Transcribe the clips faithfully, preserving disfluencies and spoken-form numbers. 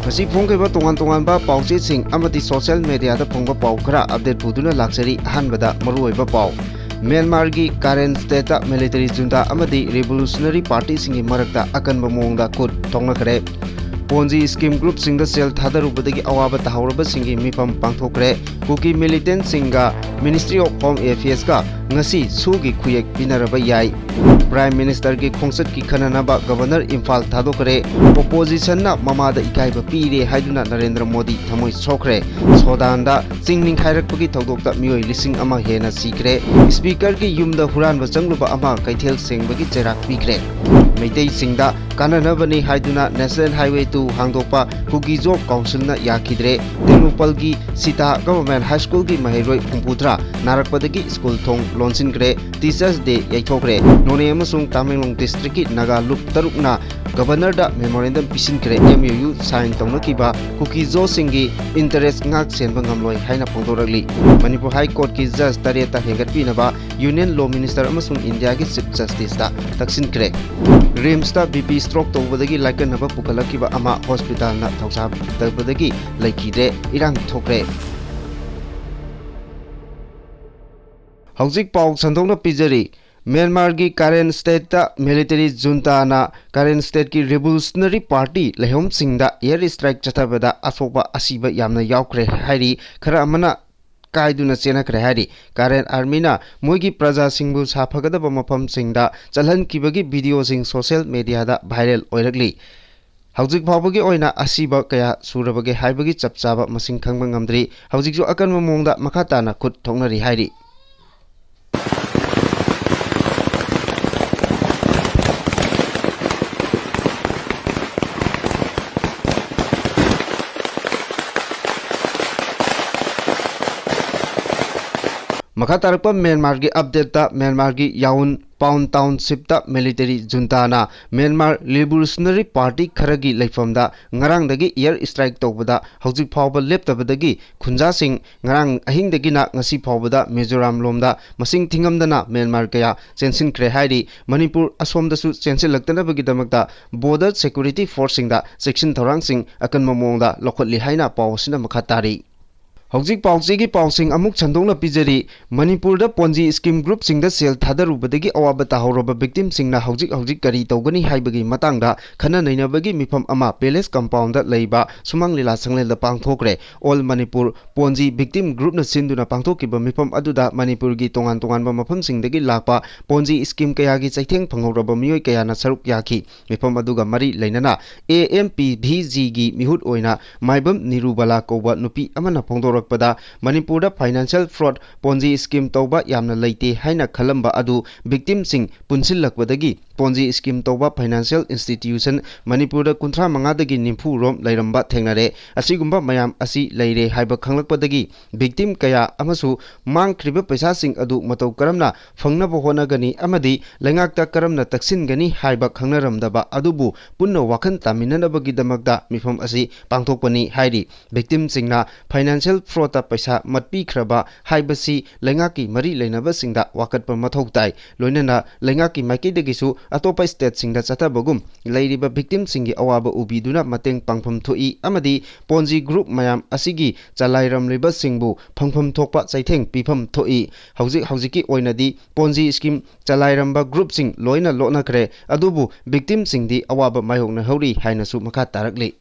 ꯉꯁꯤ ꯐꯣꯡꯈꯤꯕ ꯇꯣꯉꯥꯟ ꯇꯣꯉꯥꯟꯕ ꯄꯥꯎꯆꯦꯁꯤꯡ ꯑꯃꯗꯤ social mediaꯗ ꯐꯪꯕ ꯄꯥꯎ ꯈꯔ update ꯄꯨꯗꯨꯅ ꯂꯥꯛꯆꯔꯤ꯫ ꯑꯍꯥꯟꯕꯗ ꯃꯔꯨꯑꯣꯏꯕ ꯄꯥꯎ꯫ ꯃ꯭ꯌꯥꯟꯃꯥꯔꯒꯤ ꯀꯥꯔꯦꯟ stateꯇ military junta ꯑꯃꯗꯤ revolutionary partyꯁꯤꯡꯒꯤ ꯃꯔꯛꯇ ꯑꯀꯟꯕ ꯃꯑꯣꯡꯗ ꯈꯨꯠ ꯊꯣꯛꯅꯈ꯭ꯔꯦ꯫ Ponzi scheme groupꯁꯤꯡꯗ ꯁꯦꯜ ꯊꯥꯗꯔꯨꯕꯗꯒꯤ ꯑꯋꯥꯕ ꯇꯥꯍꯧꯔꯕꯁꯤꯡꯒꯤ ꯃꯤꯐꯝ ꯄꯥꯡꯊꯣꯛꯈ꯭ꯔꯦ꯫ ꯀꯨꯀꯤ militantꯁꯤꯡꯒ Ministry of Home Affairsꯀ ꯉꯁꯤ ꯁꯨꯒꯤ ꯈꯨꯌꯦꯛ ꯄꯤꯅꯔꯕ ꯌꯥꯏ꯫ Prime Ministerꯒꯤ ꯈꯣꯡꯆꯠꯀꯤ ꯈꯟꯅꯅꯕ Governor ꯏꯝꯐꯥꯜ ꯊꯥꯗꯣꯛꯈ꯭ꯔꯦ꯫ Oppositionꯅ ꯃꯃꯥꯗ ꯏꯀꯥꯏꯕ ꯄꯤꯔꯦ ꯍꯥꯏꯗꯨꯅ ꯅꯔꯦꯟꯗ꯭ꯔ ꯃꯣꯗꯤ ꯊꯃꯣꯏ ꯁꯣꯛꯈ꯭ꯔꯦ꯫ ꯁꯣꯗꯥꯟꯗ ꯆꯤꯡ ꯅꯤꯡꯈꯥꯏꯔꯛꯄꯒꯤ ꯊꯧꯗꯣꯛꯇ ꯃꯤꯑꯣꯏ ꯂꯤꯁꯤꯡ ꯑꯃ ꯍꯦꯟꯅ ꯁꯤꯈ꯭ꯔꯦ꯫ Speakerꯒꯤ ꯌꯨꯝꯗ ꯍꯨꯔꯥꯟꯕ ꯆꯪꯂꯨꯕ ꯑꯃ ꯀꯩꯊꯦꯜ ꯁꯦꯡꯕꯒꯤ ꯆꯩꯔꯥꯛ ꯄꯤꯈ꯭ꯔꯦ꯫ ꯃꯩꯇꯩꯁꯤꯡꯗ ꯀꯥꯟꯅꯅꯕꯅꯤ ꯍꯥꯏꯗꯨꯅ National Highway two ꯍꯥꯡꯗꯣꯛꯄ ꯀꯨꯀꯤꯖꯣ Councilꯅ ꯌꯥꯈꯤꯗ꯭ꯔꯦ꯫ ꯇꯦꯡꯅꯧꯄꯜꯒꯤ ꯁꯤꯇꯥ Government High Schoolꯒꯤ ꯃꯍꯩꯔꯣꯏ ꯍꯨꯝꯐꯨꯇꯔꯥ ꯅꯥꯔꯛꯄꯗꯒꯤ ꯁ꯭ꯀꯨꯜ ꯊꯣꯡ ꯂꯣꯟꯁꯤꯟꯈ꯭ꯔꯦ꯫ Teachers Day ꯌꯩꯊꯣꯛꯈ꯭ꯔꯦ꯫ ꯅꯣꯅꯦ ꯑꯃꯁꯨꯡ ꯇꯃꯦꯡꯂꯣꯡ districtꯀꯤ ꯅꯥꯒꯥ ꯂꯨꯞ ꯇꯔꯨꯛꯅ Governorꯗ memorandum ꯄꯤꯁꯤꯟꯈ꯭ꯔꯦ꯫ MoU sign ꯇꯧꯅꯈꯤꯕ ꯀꯨꯀꯤꯖꯣꯁꯤꯡꯒꯤ interest ꯉꯥꯛ ꯁꯦꯟꯕ ꯉꯝꯂꯣꯏ ꯍꯥꯏꯅ ꯐꯣꯡꯗꯣꯔꯛꯂꯤ꯫ ꯃꯅꯤꯄꯨꯔ High Courtꯀꯤ judge ꯇꯔꯦꯠꯇ ꯍꯦꯟꯒꯠꯄꯤꯅꯕ Union Law Minister ꯑꯃꯁꯨꯡ ꯏꯟꯗꯤꯌꯥꯒꯤ Chief Justiceꯇ ꯇꯛꯁꯤꯟꯈ꯭ꯔꯦ꯫ RIMSꯇ BP stroke ꯇꯧꯕꯗꯒꯤ ꯂꯥꯏꯀꯠꯅꯕ ꯄꯨꯈꯠꯂꯛꯈꯤꯕ ꯑꯃ hospitalꯅ ꯊꯧꯁꯥꯗꯕꯗꯒꯤ ꯂꯩꯈꯤꯗ꯭ꯔꯦ꯫ ꯏꯔꯥꯡ ꯊꯣꯛꯈ꯭ꯔꯦ꯫ ꯍꯧꯖꯤꯛ ꯄꯥꯎ ꯁꯟꯗꯣꯛꯅ ꯄꯤꯖꯔꯤ꯫ ꯃ꯭ꯌꯥꯟꯃꯥꯔꯒꯤ ꯀꯥꯔꯦꯟ stateꯇ military juntaꯅ ꯀꯥꯔꯦꯟ stateꯀꯤ revolutionary party ꯂꯩꯍꯧꯝꯁꯤꯡꯗ air strike ꯆꯠꯊꯕꯗ ꯑꯁꯣꯛꯄ ꯑꯁꯤꯕ ꯌꯥꯝꯅ ꯌꯥꯎꯈ꯭ꯔꯦ ꯍꯥꯏꯔꯤ꯫ ꯈꯔ ꯑꯃꯅ ꯀꯥꯏꯗꯨꯅ ꯆꯦꯟꯅꯈ꯭ꯔꯦ ꯍꯥꯏꯔꯤ꯫ ꯀꯥꯔꯦꯟ armyꯅ ꯃꯣꯏꯒꯤ ꯄ꯭ꯔꯖꯥꯁꯤꯡꯕꯨ ꯁꯥꯐꯒꯗꯕ ꯃꯐꯝꯁꯤꯡꯗ ꯆꯠꯍꯟꯈꯤꯕꯒꯤ videoꯁꯤꯡ social mediaꯗ viral ꯑꯣꯏꯔꯛꯂꯤ꯫ ꯍꯧꯖꯤꯛ ꯐꯥꯎꯕꯒꯤ ꯑꯣꯏꯅ ꯑꯁꯤꯕ ꯀꯌꯥ ꯁꯨꯔꯕꯒꯦ ꯍꯥꯏꯕꯒꯤ ꯆꯞ ꯆꯥꯕ ꯃꯁꯤꯡ ꯈꯪꯕ ꯉꯝꯗ꯭ꯔꯤ꯫ ꯍꯧꯖꯤꯛꯁꯨ ꯑꯀꯟꯕ ꯃꯑꯣꯡꯗ ꯃꯈꯥ ꯇꯥꯅ ꯈꯨꯠ ꯊꯣꯛꯅꯔꯤ ꯍꯥꯏꯔꯤ꯫ ꯃꯈꯥ ꯇꯥꯔꯛꯄ ꯃ꯭ꯌꯥꯟꯃꯥꯔꯒꯤ ꯑꯞꯗꯦꯠꯇ, ꯃ꯭ꯌꯥꯟꯃꯥꯔꯒꯤ ꯌꯥꯎꯟ ꯄꯥꯎꯟ ꯇꯥꯎꯟꯁꯤꯞꯇ ꯃꯤꯂꯤꯇꯔꯤ ꯖꯨꯟꯇꯥꯅ ꯃ꯭ꯌꯥꯟꯃꯥꯔ ꯔꯤꯚꯣꯂꯨꯁꯅꯔꯤ ꯄꯥꯔꯇꯤ ꯈꯔꯒꯤ ꯂꯩꯐꯝꯗ ꯉꯔꯥꯡꯗꯒꯤ ꯏꯌꯔ ꯏꯁꯇ꯭ꯔꯥꯏꯛ ꯇꯧꯕꯗ ꯍꯧꯖꯤꯛ ꯐꯥꯎꯕ ꯂꯦꯞꯇꯕꯗꯒꯤ ꯈꯨꯟꯖꯥꯁꯤꯡ ꯉꯔꯥꯡ ꯑꯍꯤꯡꯗꯒꯤꯅ ꯉꯁꯤ ꯐꯥꯎꯕꯗ ꯃꯤꯖꯣꯔꯥꯝ ꯂꯣꯝꯗ ꯃꯁꯤꯡ ꯊꯤꯉꯝꯗꯅ ꯃ꯭ꯌꯥꯟꯃꯥꯔ ꯀꯌꯥ ꯆꯦꯟꯁꯤꯟꯈ꯭ꯔꯦ ꯍꯥꯏꯔꯤ꯫ ꯃꯅꯤꯄꯨꯔ ꯑꯁꯣꯝꯗꯁꯨ ꯆꯦꯟꯁꯤꯜꯂꯛꯇꯅꯕꯒꯤꯗꯃꯛꯇ ꯕꯣꯔꯗꯔ ꯁꯦꯀ꯭ꯌꯨꯔꯤꯇꯤ ꯐꯣꯔꯁꯁꯤꯡꯗ ꯆꯦꯛꯁꯤꯟ ꯊꯧꯔꯥꯡꯁꯤꯡ ꯑꯀꯟꯕ ꯃꯑꯣꯡꯗ ꯂꯧꯈꯠꯂꯤ ꯍꯥꯏꯅ ꯄꯥꯎ ꯑꯁꯤꯅ ꯃꯈꯥ ꯇꯥꯔꯤ꯫ ꯍꯧꯖꯤꯛ ꯄꯥꯎꯆꯦꯒꯤ ꯄꯥꯎꯁꯤꯡ ꯑꯃꯨꯛ ꯁꯟꯗꯣꯛꯅ ꯄꯤꯖꯔꯤ꯫ ꯃꯅꯤꯄꯨꯔꯗ ꯄꯣꯟꯖꯤ ꯁ꯭ꯀꯤꯝ ꯒ꯭ꯔꯨꯞꯁꯤꯡꯗ ꯁꯦꯜ ꯊꯥꯗꯔꯨꯕꯗꯒꯤ ꯑꯋꯥꯕ ꯇꯥꯍꯧꯔꯕ ꯚꯤꯛꯇꯤꯝꯁꯤꯡꯅ ꯍꯧꯖꯤꯛ ꯍꯧꯖꯤꯛ ꯀꯔꯤ ꯇꯧꯒꯅꯤ ꯍꯥꯏꯕꯒꯤ ꯃꯇꯥꯡꯗ ꯈꯟꯅ ꯅꯩꯅꯕꯒꯤ ꯃꯤꯐꯝ ꯑꯃ ꯄꯦꯂꯦꯁ ꯀꯝꯄꯥꯎꯟꯗ ꯂꯩꯕ ꯁꯨꯃꯥꯡ ꯂꯤꯂꯥ ꯁꯪꯂꯦꯟꯗ ꯄꯥꯡꯊꯣꯛꯈ꯭ꯔꯦ꯫ ꯑꯣꯜ ꯃꯅꯤꯄꯨꯔ ꯄꯣꯟꯖꯤ ꯚꯤꯛꯇꯤꯝ ꯒ꯭ꯔꯨꯞꯅ ꯁꯤꯟꯗꯨꯅ ꯄꯥꯡꯊꯣꯛꯈꯤꯕ ꯃꯤꯐꯝ ꯑꯗꯨꯗ ꯃꯅꯤꯄꯨꯔꯒꯤ ꯇꯣꯉꯥꯟ ꯇꯣꯉꯥꯟꯕ ꯃꯐꯝꯁꯤꯡꯗꯒꯤ ꯂꯥꯛꯄ ꯄꯣꯟꯖꯤ ꯁ꯭ꯀꯤꯝ ꯀꯌꯥꯒꯤ ꯆꯩꯊꯦꯡ ꯐꯪꯍꯧꯔꯕ ꯃꯤꯑꯣꯏ ꯀꯌꯥꯅ ꯁꯔꯨꯛ ꯌꯥꯈꯤ꯫ ꯃꯤꯐꯝ ꯑꯗꯨꯒ ꯃꯔꯤ ꯂꯩꯅꯅ ꯑꯦ ꯑꯦꯝ ꯄꯤ ꯚꯤ ꯖꯤꯒꯤ ꯃꯤꯍꯨꯠ ꯑꯣꯏꯅ ꯃꯥꯏꯕꯝ ꯅꯤꯔꯨꯕꯂꯥ ꯀꯧꯕ ꯅꯨꯄꯤ ꯑꯃꯅ ꯐꯣꯡꯗꯣꯔꯛꯄꯗ, ꯃꯅꯤꯄꯨꯔꯗ ꯐꯥꯏꯅꯥꯟꯁꯤꯌꯦꯜ ꯐ꯭ꯔꯣꯗ ꯄꯣꯟꯖꯤ ꯁ꯭ꯀꯤꯝ ꯇꯧꯕ ꯌꯥꯝꯅ ꯂꯩꯇꯦ ꯍꯥꯏꯅ ꯈꯜꯂꯝꯕ ꯑꯗꯨ ꯚꯤꯛꯇꯤꯝꯁꯤꯡ ꯄꯨꯟꯁꯤꯜꯂꯛꯄꯗꯒꯤ ꯄꯣꯟꯖꯤ ꯁ꯭ꯀꯤꯝ ꯇꯧꯕ ꯐꯥꯏꯅꯥꯟꯁꯤꯌꯦꯜ ꯏꯟꯁꯇꯤꯇ꯭ꯌꯨꯁꯟ ꯃꯅꯤꯄꯨꯔꯗ ꯀꯨꯟꯊ꯭ꯔꯥ ꯃꯉꯥꯗꯒꯤ ꯅꯤꯐꯨ ꯔꯣꯝ ꯂꯩꯔꯝꯕ ꯊꯦꯡꯅꯔꯦ꯫ ꯑꯁꯤꯒꯨꯝꯕ ꯃꯌꯥꯝ ꯑꯁꯤ ꯂꯩꯔꯦ ꯍꯥꯏꯕ ꯈꯪꯂꯛꯄꯗꯒꯤ ꯚꯤꯛꯇꯤꯝ ꯀꯌꯥ ꯑꯃꯁꯨ ꯃꯥꯡꯈ꯭ꯔꯤꯕ ꯄꯩꯁꯥꯁꯤꯡ ꯑꯗꯨ ꯃꯇꯧ ꯀꯔꯝꯅ ꯐꯪꯅꯕ ꯍꯣꯠꯅꯒꯅꯤ ꯑꯃꯗꯤ ꯂꯩꯉꯥꯛꯇ ꯀꯔꯝꯅ ꯇꯛꯁꯤꯟꯒꯅꯤ ꯍꯥꯏꯕ ꯈꯪꯅꯔꯝꯗꯕ ꯑꯗꯨꯕꯨ ꯄꯨꯟꯅ ꯋꯥꯈꯜ ꯇꯥꯃꯤꯟꯅꯅꯕꯒꯤꯗꯃꯛꯇ ꯃꯤꯐꯝ ꯑꯁꯤ ꯄꯥꯡꯊꯣꯛꯄꯅꯤ ꯍꯥꯏꯔꯤ꯫ ꯚꯤꯛꯇꯤꯝꯁꯤꯡꯅ ꯐꯥꯏꯅꯥꯟꯁꯤꯌꯦꯜ ꯐ꯭ꯔꯣꯗꯇ ꯄꯩꯁꯥ ꯃꯠꯄꯤꯈ꯭ꯔꯕ ꯍꯥꯏꯕꯁꯤ ꯂꯩꯉꯥꯛꯀꯤ ꯃꯔꯤ ꯂꯩꯅꯕꯁꯤꯡꯗ ꯋꯥꯀꯠꯄ ꯃꯊꯧ ꯇꯥꯏ꯫ ꯂꯣꯏꯅꯅ ꯂꯩꯉꯥꯛꯀꯤ ꯃꯥꯏꯀꯩꯗꯒꯤꯁꯨ ꯑꯇꯣꯞꯄ ꯁ꯭ꯇꯦꯠꯁꯤꯡꯗ ꯆꯠꯊꯕꯒꯨꯝ ꯂꯩꯔꯤꯕ ꯚꯤꯛꯇꯤꯝꯁꯤꯡꯒꯤ ꯑꯋꯥꯕ ꯎꯕꯤꯗꯨꯅ ꯃꯇꯦꯡ ꯄꯥꯡꯐꯝ ꯊꯣꯛꯏ ꯑꯃꯗꯤ ꯄꯣꯟꯖꯤ ꯒ꯭ꯔꯨꯞ ꯃꯌꯥꯝ ꯑꯁꯤꯒꯤ ꯆꯂꯥꯏꯔꯝꯂꯤꯕꯁꯤꯡꯕꯨ ꯐꯪꯐꯝ ꯊꯣꯛꯄ ꯆꯩꯊꯦꯡ ꯄꯤꯐꯝ ꯊꯣꯛꯏ꯫ ꯍꯧꯖꯤꯛ ꯍꯧꯖꯤꯛꯀꯤ ꯑꯣꯏꯅꯗꯤ ꯄꯣꯟꯖꯤ ꯁ꯭ꯀꯤꯝ ꯆꯂꯥꯏꯔꯝꯕ ꯒ꯭ꯔꯨꯞꯁꯤꯡ ꯂꯣꯏꯅ ꯂꯣꯠꯅꯈ꯭ꯔꯦ, ꯑꯗꯨꯕꯨ ꯚꯤꯛꯇꯤꯝꯁꯤꯡꯗꯤ ꯑꯋꯥꯕ ꯃꯥꯌꯣꯛꯅꯍꯧꯔꯤ ꯍꯥꯏꯅꯁꯨ ꯃꯈꯥ ꯇꯥꯔꯛꯂꯤ꯫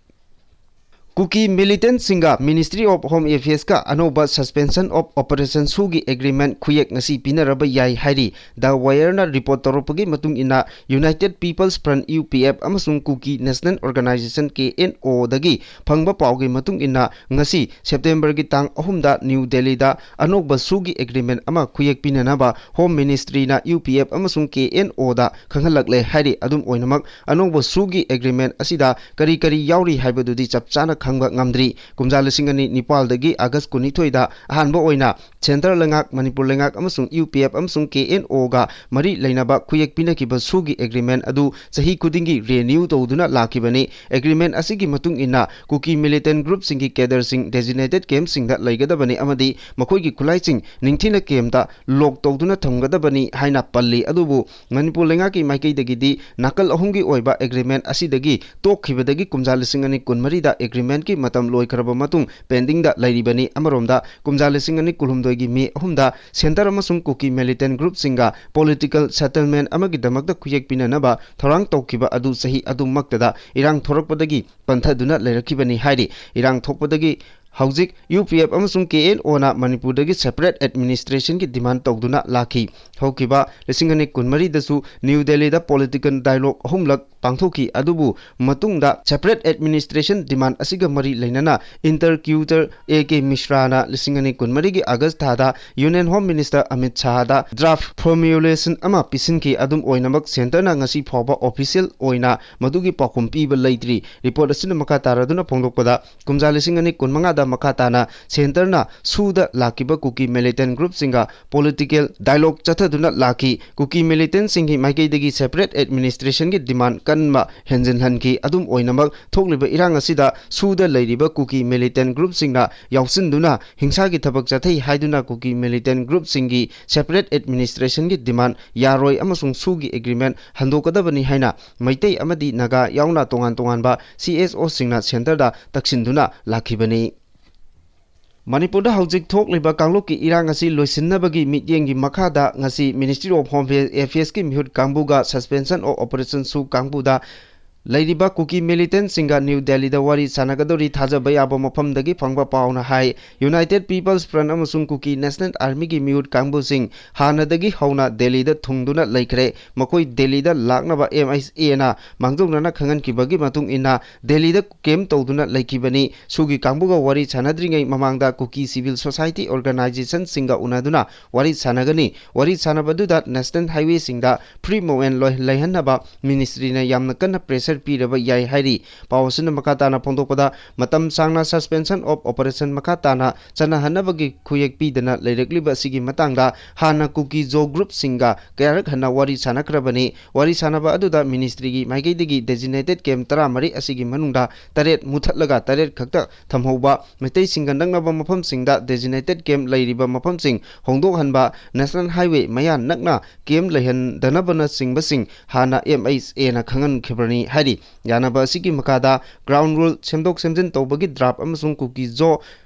ꯀꯨꯀꯤ ꯃꯤꯂꯤꯇꯦꯟꯠꯁꯤꯡꯒ Ministry of Home Affairsꯀ ꯑꯅꯧꯕ Suspension of Operation ꯁꯨꯒꯤ ꯑꯦꯒ꯭ꯔꯤꯃꯦꯟꯠ ꯈꯨꯌꯦꯛ ꯉꯁꯤ ꯄꯤꯅꯔꯕ ꯌꯥꯏ ꯍꯥꯏꯔꯤ꯫ The Wireꯅ ꯔꯤꯄꯣꯔꯠ ꯇꯧꯔꯛꯄꯒꯤ ꯃꯇꯨꯡ ꯏꯟꯅ, United People's Front, U P F, ꯑꯃꯁꯨꯡ Kuki National Organisation, K N ꯑꯣꯗꯒꯤ ꯐꯪꯕ ꯄꯥꯎꯒꯤ ꯃꯇꯨꯡ ꯏꯟꯅ, ꯉꯁꯤ ꯁꯦꯞꯇꯦꯝꯕꯔꯒꯤ ꯇꯥꯡ ꯑꯍꯨꯝꯗ ꯅ꯭ꯌꯨ ꯗꯦꯜꯂꯤꯗ ꯑꯅꯧꯕ ꯁꯨꯒꯤ ꯑꯦꯒ꯭ꯔꯤꯃꯦꯟꯠ ꯑꯃ ꯈꯨꯌꯦꯛ ꯄꯤꯅꯅꯕ ꯍꯣꯝ ꯃꯤꯅꯤꯁꯇ꯭ꯔꯤꯅ ꯌꯨ ꯄꯤ ꯑꯦꯐ ꯑꯃꯁꯨꯡ ꯀꯦ ꯑꯦꯟ ꯑꯣꯗ ꯈꯪꯍꯜꯂꯛꯂꯦ ꯍꯥꯏꯔꯤ꯫ ꯑꯗꯨꯝ ꯑꯣꯏꯅꯃꯛ, ꯑꯅꯧꯕ ꯁꯨꯒꯤ ꯑꯦꯒ꯭ꯔꯤꯃꯦꯟꯠ ꯑꯁꯤꯗ ꯀꯔꯤ ꯀꯔꯤ ꯌꯥꯎꯔꯤ ꯍꯥꯏꯕꯗꯨꯗꯤ ꯆꯞ ꯆꯥꯅ ꯈꯪꯕ ꯉꯝꯗ꯭ꯔꯤ꯫ ꯀꯨꯝꯖꯥ ꯂꯤꯁꯤꯡ ꯑꯅꯤ ꯅꯤꯄꯥꯜꯗꯒꯤ ꯑꯥꯒꯁ ꯀꯨꯟꯅꯤꯊꯣꯏꯗ ꯑꯍꯥꯟꯕ ꯑꯣꯏꯅ ꯁꯦꯟꯇꯔ ꯂꯩꯉꯥꯛ, ꯃꯅꯤꯄꯨꯔ ꯂꯩꯉꯥꯛ ꯑꯃꯁꯨꯡ ꯌꯨ ꯄꯤ ꯑꯦꯐ ꯑꯃꯁꯨꯡ ꯀꯦ ꯑꯦꯟ ꯑꯣꯒ ꯃꯔꯤ ꯂꯩꯅꯕ ꯈꯨꯌꯦꯛ ꯄꯤꯅꯈꯤꯕ ꯁꯨꯒꯤ ꯑꯦꯒ꯭ꯔꯤꯃꯦꯟ ꯑꯗꯨ ꯆꯍꯤ ꯈꯨꯗꯤꯡꯒꯤ ꯔꯤꯅ꯭ꯌꯨ ꯇꯧꯗꯨꯅ ꯂꯥꯛꯈꯤꯕꯅꯤ꯫ ꯑꯦꯒ꯭ꯔꯤꯃꯦꯟ ꯑꯁꯤꯒꯤ ꯃꯇꯨꯡ ꯏꯟꯅ ꯀꯨꯀꯤ ꯃꯤꯂꯤꯇꯦꯟ ꯒ꯭ꯔꯨꯞꯁꯤꯡꯒꯤ ꯀꯦꯗꯔꯁꯤꯡ ꯗꯦꯖꯤꯅꯦꯇꯦꯗ ꯀꯦꯝꯞꯁꯤꯡꯗ ꯂꯩꯒꯗꯕꯅꯤ ꯑꯃꯗꯤ ꯃꯈꯣꯏꯒꯤ ꯈꯨꯠꯂꯥꯏꯁꯤꯡ ꯅꯤꯡꯊꯤꯅ ꯀꯦꯝꯞꯇ ꯂꯣꯛ ꯇꯧꯗꯨꯅ ꯊꯝꯒꯗꯕꯅꯤ ꯍꯥꯏꯅ ꯄꯜꯂꯤ꯫ ꯑꯗꯨꯕꯨ ꯃꯅꯤꯄꯨꯔ ꯂꯩꯉꯥꯛꯀꯤ ꯃꯥꯏꯀꯩꯗꯒꯤꯗꯤ ꯅꯥꯀꯜ ꯑꯍꯨꯝꯒꯤ ꯑꯣꯏꯕ ꯑꯦꯒ꯭ꯔꯤꯃꯦꯟ ꯑꯁꯤꯗꯒꯤ ꯇꯣꯛꯈꯤꯕꯗꯒꯤ ꯀꯨꯝꯖꯥ ꯂꯤꯁꯤꯡ ꯑꯅꯤ ꯀꯨꯟꯃꯔꯤꯗ ꯑꯦꯒ꯭ꯔꯤꯃꯦꯟꯒꯤ ꯃꯇꯝ ꯂꯣꯏꯈ꯭ꯔꯕ ꯃꯇꯨꯡ ꯄꯦꯟꯗꯤꯡꯗ ꯂꯩꯔꯤꯕꯅꯤ꯫ ꯑꯃꯔꯣꯝꯗ ꯀꯨꯝꯖꯥ ꯂꯤꯁꯤꯡ ꯑꯅꯤ ꯀꯨꯟꯍꯨꯝꯗꯣꯏꯒꯤ ꯃꯦ ꯑꯍꯨꯝꯗ ꯁꯦꯟꯇꯔ ꯑꯃꯁꯨꯡ ꯀꯨꯀꯤ ꯃꯤꯂꯤꯇꯦꯟ ꯒ꯭ꯔꯨꯞꯁꯤꯡꯒ ꯄꯣꯂꯤꯇꯤꯀꯦꯜ ꯁꯦꯇꯜꯃꯦꯟ ꯑꯃꯒꯤꯗꯃꯛꯇ ꯈꯨꯌꯦꯛ ꯄꯤꯅꯅꯕ ꯊꯧꯔꯥꯡ ꯇꯧꯈꯤꯕ ꯑꯗꯨ ꯆꯍꯤ ꯑꯗꯨꯃꯛꯇꯗ ꯏꯔꯥꯡ ꯊꯣꯔꯛꯄꯗꯒꯤ ꯄꯟꯊꯗꯨꯅ ꯂꯩꯔꯛꯈꯤꯕꯅꯤ ꯍꯥꯏꯔꯤ꯫ ꯏꯔꯥꯡ ꯊꯣꯛꯄꯗꯒꯤ ꯍꯧꯖꯤꯛ ꯌꯨ ꯄꯤ ꯑꯦꯐ ꯑꯃꯁꯨꯡ ꯀꯦ ꯑꯦꯟ ꯑꯣꯅ ꯃꯅꯤꯄꯨꯔꯗꯒꯤ ꯁꯦꯄꯔꯦꯠ ꯑꯦꯗꯃꯤꯅꯤꯁꯇ꯭ꯔꯦꯁꯟꯒꯤ ꯗꯤꯃꯥꯟ ꯇꯧꯗꯨꯅ ꯂꯥꯛꯈꯤ꯫ ꯍꯧꯈꯤꯕ ꯂꯤꯁꯤꯡ ꯑꯅꯤ ꯀꯨꯟꯃꯔꯤꯗꯁꯨ ꯅ꯭ꯌꯨ ꯗꯦꯜꯂꯤꯗ ꯄꯣꯂꯤꯇꯤꯀꯦꯜ ꯗꯥꯏꯂꯣꯒ ꯑꯍꯨꯝꯂꯛ ꯄꯥꯡꯊꯣꯛꯈꯤ꯫ ꯑꯗꯨꯕꯨ ꯃꯇꯨꯡꯗ ꯁꯦꯄꯔꯦꯠ ꯑꯦꯗꯃꯤꯅꯤꯁꯇ꯭ꯔꯦꯁꯟ ꯗꯤꯃꯥꯟ ꯑꯁꯤꯒ ꯃꯔꯤ ꯂꯩꯅꯅ ꯏꯟꯇꯔꯀ꯭ꯌꯨꯇꯔ ꯑꯦ ꯀꯦ ꯃꯤꯁ꯭ꯔꯥꯅ ꯂꯤꯁꯤꯡ ꯑꯅꯤ ꯀꯨꯟꯃꯔꯤꯒꯤ ꯑꯥꯒꯁ ꯊꯥꯗ ꯌꯨꯅꯤꯌꯟ ꯍꯣꯝ ꯃꯤꯅꯤꯁꯇꯔ ꯑꯃꯤꯠ ꯁꯥꯍꯗ ꯗ꯭ꯔꯥꯐ ꯐꯣꯔꯃꯨꯂꯦꯁꯟ ꯑꯃ ꯄꯤꯁꯤꯟꯈꯤ꯫ ꯑꯗꯨꯝ ꯑꯣꯏꯅꯃꯛ ꯁꯦꯟꯇꯔꯅ ꯉꯁꯤ ꯐꯥꯎꯕ ꯑꯣꯐꯤꯁꯤꯌꯦꯜ ꯑꯣꯏꯅ ꯃꯗꯨꯒꯤ ꯄꯥꯎꯈꯨꯝ ꯄꯤꯕ ꯂꯩꯇ꯭ꯔꯤ꯫ ꯔꯤꯄꯣꯔꯠ ꯑꯁꯤꯅ ꯃꯈꯥ ꯇꯥꯔꯗꯨꯅ ꯐꯣꯡꯗꯣꯛꯄꯗ, ꯀꯨꯝꯖꯥ ꯂꯤꯁꯤꯡ ꯑꯅꯤ ꯀꯨꯟꯃꯉꯥꯗ ꯃꯈꯥ ꯇꯥꯅ ꯁꯦꯟꯇꯔꯅ ꯁꯨꯗ ꯂꯥꯛꯈꯤꯕ ꯀꯨꯀꯤ ꯃꯤꯂꯤꯇꯦꯟ ꯒ꯭ꯔꯨꯞꯁꯤꯡꯒ ꯄꯣꯂꯤꯇꯤꯀꯦꯜ ꯗꯥꯏꯂꯣꯒ ꯆꯠꯊꯗꯨꯅ ꯂꯥꯛꯈꯤ꯫ ꯀꯨꯀꯤ ꯃꯤꯂꯤꯇꯦꯟꯁꯤꯡꯒꯤ ꯃꯥꯏꯀꯩꯗꯒꯤ ꯁꯦꯄꯔꯦꯠ ꯑꯦꯗꯃꯤꯅꯤꯁꯇ꯭ꯔꯦꯁꯟꯒꯤ ꯗꯤꯃꯥꯟ ꯀꯟꯕ ꯍꯦꯟꯖꯤꯟꯍꯟꯈꯤ꯫ ꯑꯗꯨꯝ ꯑꯣꯏꯅꯃꯛ, ꯊꯣꯛꯂꯤꯕ ꯏꯔꯥꯡ ꯑꯁꯤꯗ ꯁꯨꯗ ꯂꯩꯔꯤꯕ ꯀꯨꯀꯤ ꯃꯤꯂꯤꯇꯦꯟ ꯒ꯭ꯔꯨꯞꯁꯤꯡꯅ ꯌꯥꯎꯁꯤꯟꯗꯨꯅ ꯍꯤꯡꯁꯥꯒꯤ ꯊꯕꯛ ꯆꯠꯊꯩ ꯍꯥꯏꯗꯨꯅ ꯀꯨꯀꯤ ꯃꯤꯂꯤꯇꯦꯟ ꯒ꯭ꯔꯨꯞꯁꯤꯡꯒꯤ ꯁꯦꯄꯔꯦꯠ ꯑꯦꯗꯃꯤꯅꯤꯁꯇ꯭ꯔꯦꯁꯟꯒꯤ ꯗꯤꯃꯥꯟ ꯌꯥꯔꯣꯏ ꯑꯃꯁꯨꯡ ꯁꯨꯒꯤ ꯑꯦꯒ꯭ꯔꯤꯃꯦꯟ ꯍꯟꯗꯣꯛꯀꯗꯕꯅꯤ ꯍꯥꯏꯅ ꯃꯩꯇꯩ ꯑꯃꯗꯤ ꯅꯥꯒꯥ ꯌꯥꯎꯅ ꯇꯣꯉꯥꯟ ꯇꯣꯉꯥꯟꯕ ꯁꯤ ꯑꯦꯁ ꯑꯣꯁꯤꯡꯅ ꯁꯦꯟꯇꯔꯗ ꯇꯛꯁꯤꯟꯗꯨꯅ ꯂꯥꯛꯈꯤꯕꯅꯤ꯫ ꯃꯅꯤꯄꯨꯔꯗ ꯍꯧꯖꯤꯛ ꯊꯣꯛꯂꯤꯕ ꯀꯥꯡꯂꯨꯞꯀꯤ ꯏꯔꯥꯡ ꯑꯁꯤ ꯂꯣꯏꯁꯤꯟꯅꯕꯒꯤ ꯃꯤꯠꯌꯦꯡꯒꯤ ꯃꯈꯥꯗ ꯉꯁꯤ Ministry of Home Affairs ꯀꯤ ꯃꯤꯍꯨꯠ ꯀꯥꯡꯕꯨꯒ Suspension of Operation ꯁꯨ ꯀꯥꯡꯕꯨꯗ ꯂꯩꯔꯤꯕ ꯀꯨꯀꯤ ꯃꯤꯂꯤꯇꯦꯟꯁꯤꯡꯒ ꯅ꯭ꯌꯨ ꯗꯦꯜꯂꯤꯗ ꯋꯥꯔꯤ ꯁꯥꯟꯅꯒꯗꯧꯔꯤ꯫ ꯊꯥꯖꯕ ꯌꯥꯕ ꯃꯐꯝꯗꯒꯤ ꯐꯪꯕ ꯄꯥꯎꯅ ꯍꯥꯏ, United People's Front ꯑꯃꯁꯨꯡ ꯀꯨꯀꯤ ꯅꯦꯁꯅꯦꯜ ꯑꯥꯔꯃꯤꯒꯤ ꯃꯤꯍꯨꯠ ꯀꯥꯡꯕꯨꯁꯤꯡ ꯍꯥꯟꯅꯗꯒꯤ ꯍꯧꯅ ꯗꯦꯜꯂꯤꯗ ꯊꯨꯡꯗꯨꯅ ꯂꯩꯈ꯭ꯔꯦ꯫ ꯃꯈꯣꯏ ꯗꯦꯜꯂꯤꯗ ꯂꯥꯛꯅꯕ ꯑꯦꯝ ꯑꯩꯆ ꯑꯦꯅ ꯃꯥꯡꯖꯧꯅꯅ ꯈꯪꯍꯟꯈꯤꯕꯒꯤ ꯃꯇꯨꯡ ꯏꯟꯅ ꯗꯦꯜꯂꯤꯗ ꯀꯦꯝꯞ ꯇꯧꯗꯨꯅ ꯂꯩꯈꯤꯕꯅꯤ꯫ ꯁꯨꯒꯤ ꯀꯥꯡꯕꯨꯒ ꯋꯥꯔꯤ ꯁꯥꯟꯅꯗ꯭ꯔꯤꯉꯩ ꯃꯃꯥꯡꯗ ꯀꯨꯀꯤ ꯁꯤꯚꯤꯜ ꯁꯣꯁꯥꯏꯇꯤ ꯑꯣꯔꯒꯅꯥꯏꯖꯦꯁꯟꯁꯤꯡꯒ ꯎꯅꯗꯨꯅ ꯋꯥꯔꯤ ꯁꯥꯟꯅꯒꯅꯤ꯫ ꯋꯥꯔꯤ ꯁꯥꯟꯅꯕꯗꯨꯗ ꯅꯦꯁꯅꯦꯜ ꯍꯥꯏꯋꯦꯁꯤꯡꯗ ꯐ꯭ꯔꯤ ꯃꯨꯚꯃꯦꯟ ꯂꯩꯍꯟꯅꯕ ꯃꯤꯅꯤꯁꯇ꯭ꯔꯤꯅ ꯌꯥꯝꯅ ꯀꯟꯅ ꯄ꯭ꯔꯦꯁꯔ ꯄꯤꯔꯕ ꯌꯥꯏ ꯍꯥꯏꯔꯤ꯫ ꯄꯥꯎ ꯑꯁꯤꯅ ꯃꯈꯥ ꯇꯥꯅ ꯐꯣꯡꯗꯣꯛꯄꯗ, ꯃꯇꯝ ꯁꯥꯡꯅ suspension of operation ꯃꯈꯥ ꯇꯥꯅ ꯆꯠꯅꯍꯟꯅꯕꯒꯤ ꯈꯨꯌꯦꯛ ꯄꯤꯗꯅ ꯂꯩꯔꯛꯂꯤꯕ ꯑꯁꯤꯒꯤ ꯃꯇꯥꯡꯗ ꯍꯥꯟꯅ ꯀꯨꯀꯤ ꯖꯣ group ꯁꯤꯡꯒ ꯀꯌꯥꯔꯛ ꯍꯟꯅ ꯋꯥꯔꯤ ꯁꯥꯟꯅꯈ꯭ꯔꯕꯅꯤ꯫ ꯋꯥꯔꯤ ꯁꯥꯟꯅꯕ ꯑꯗꯨꯗ ministry ꯒꯤ ꯃꯥꯏꯀꯩꯗꯒꯤ designated camp ꯇꯔꯥꯃꯔꯤ ꯑꯁꯤꯒꯤ ꯃꯅꯨꯡꯗ ꯇꯔꯦꯠ ꯃꯨꯊꯠꯂꯒ ꯇꯔꯦꯠ ꯈꯛꯇ ꯊꯝꯍꯧꯕ, ꯃꯩꯇꯩꯁꯤꯡꯒ ꯅꯛꯅꯕ ꯃꯐꯝꯁꯤꯡꯗ designated camp ꯂꯩꯔꯤꯕ ꯃꯐꯝꯁꯤꯡ ꯍꯣꯡꯗꯣꯛꯍꯟꯕ, National Highway ꯃꯌꯥ ꯅꯛꯅ camp ꯂꯩꯍꯟꯗꯅꯕꯅꯆꯤꯡꯕꯁꯤꯡ ꯍꯥꯟꯅ MHA ꯅ ꯈꯪꯍꯟꯈꯤꯕꯅꯤ ꯍꯥꯏꯔꯤ꯫ ꯌꯥꯅꯕ ꯑꯁꯤꯒꯤ ꯃꯈꯥꯗ ground rule ꯁꯦꯝꯗꯣꯛ ꯁꯦꯝꯖꯤꯟ ꯇꯧꯕꯒꯤ draft ꯑꯃꯁꯨꯡ ꯀꯨꯀꯤ ꯖꯣ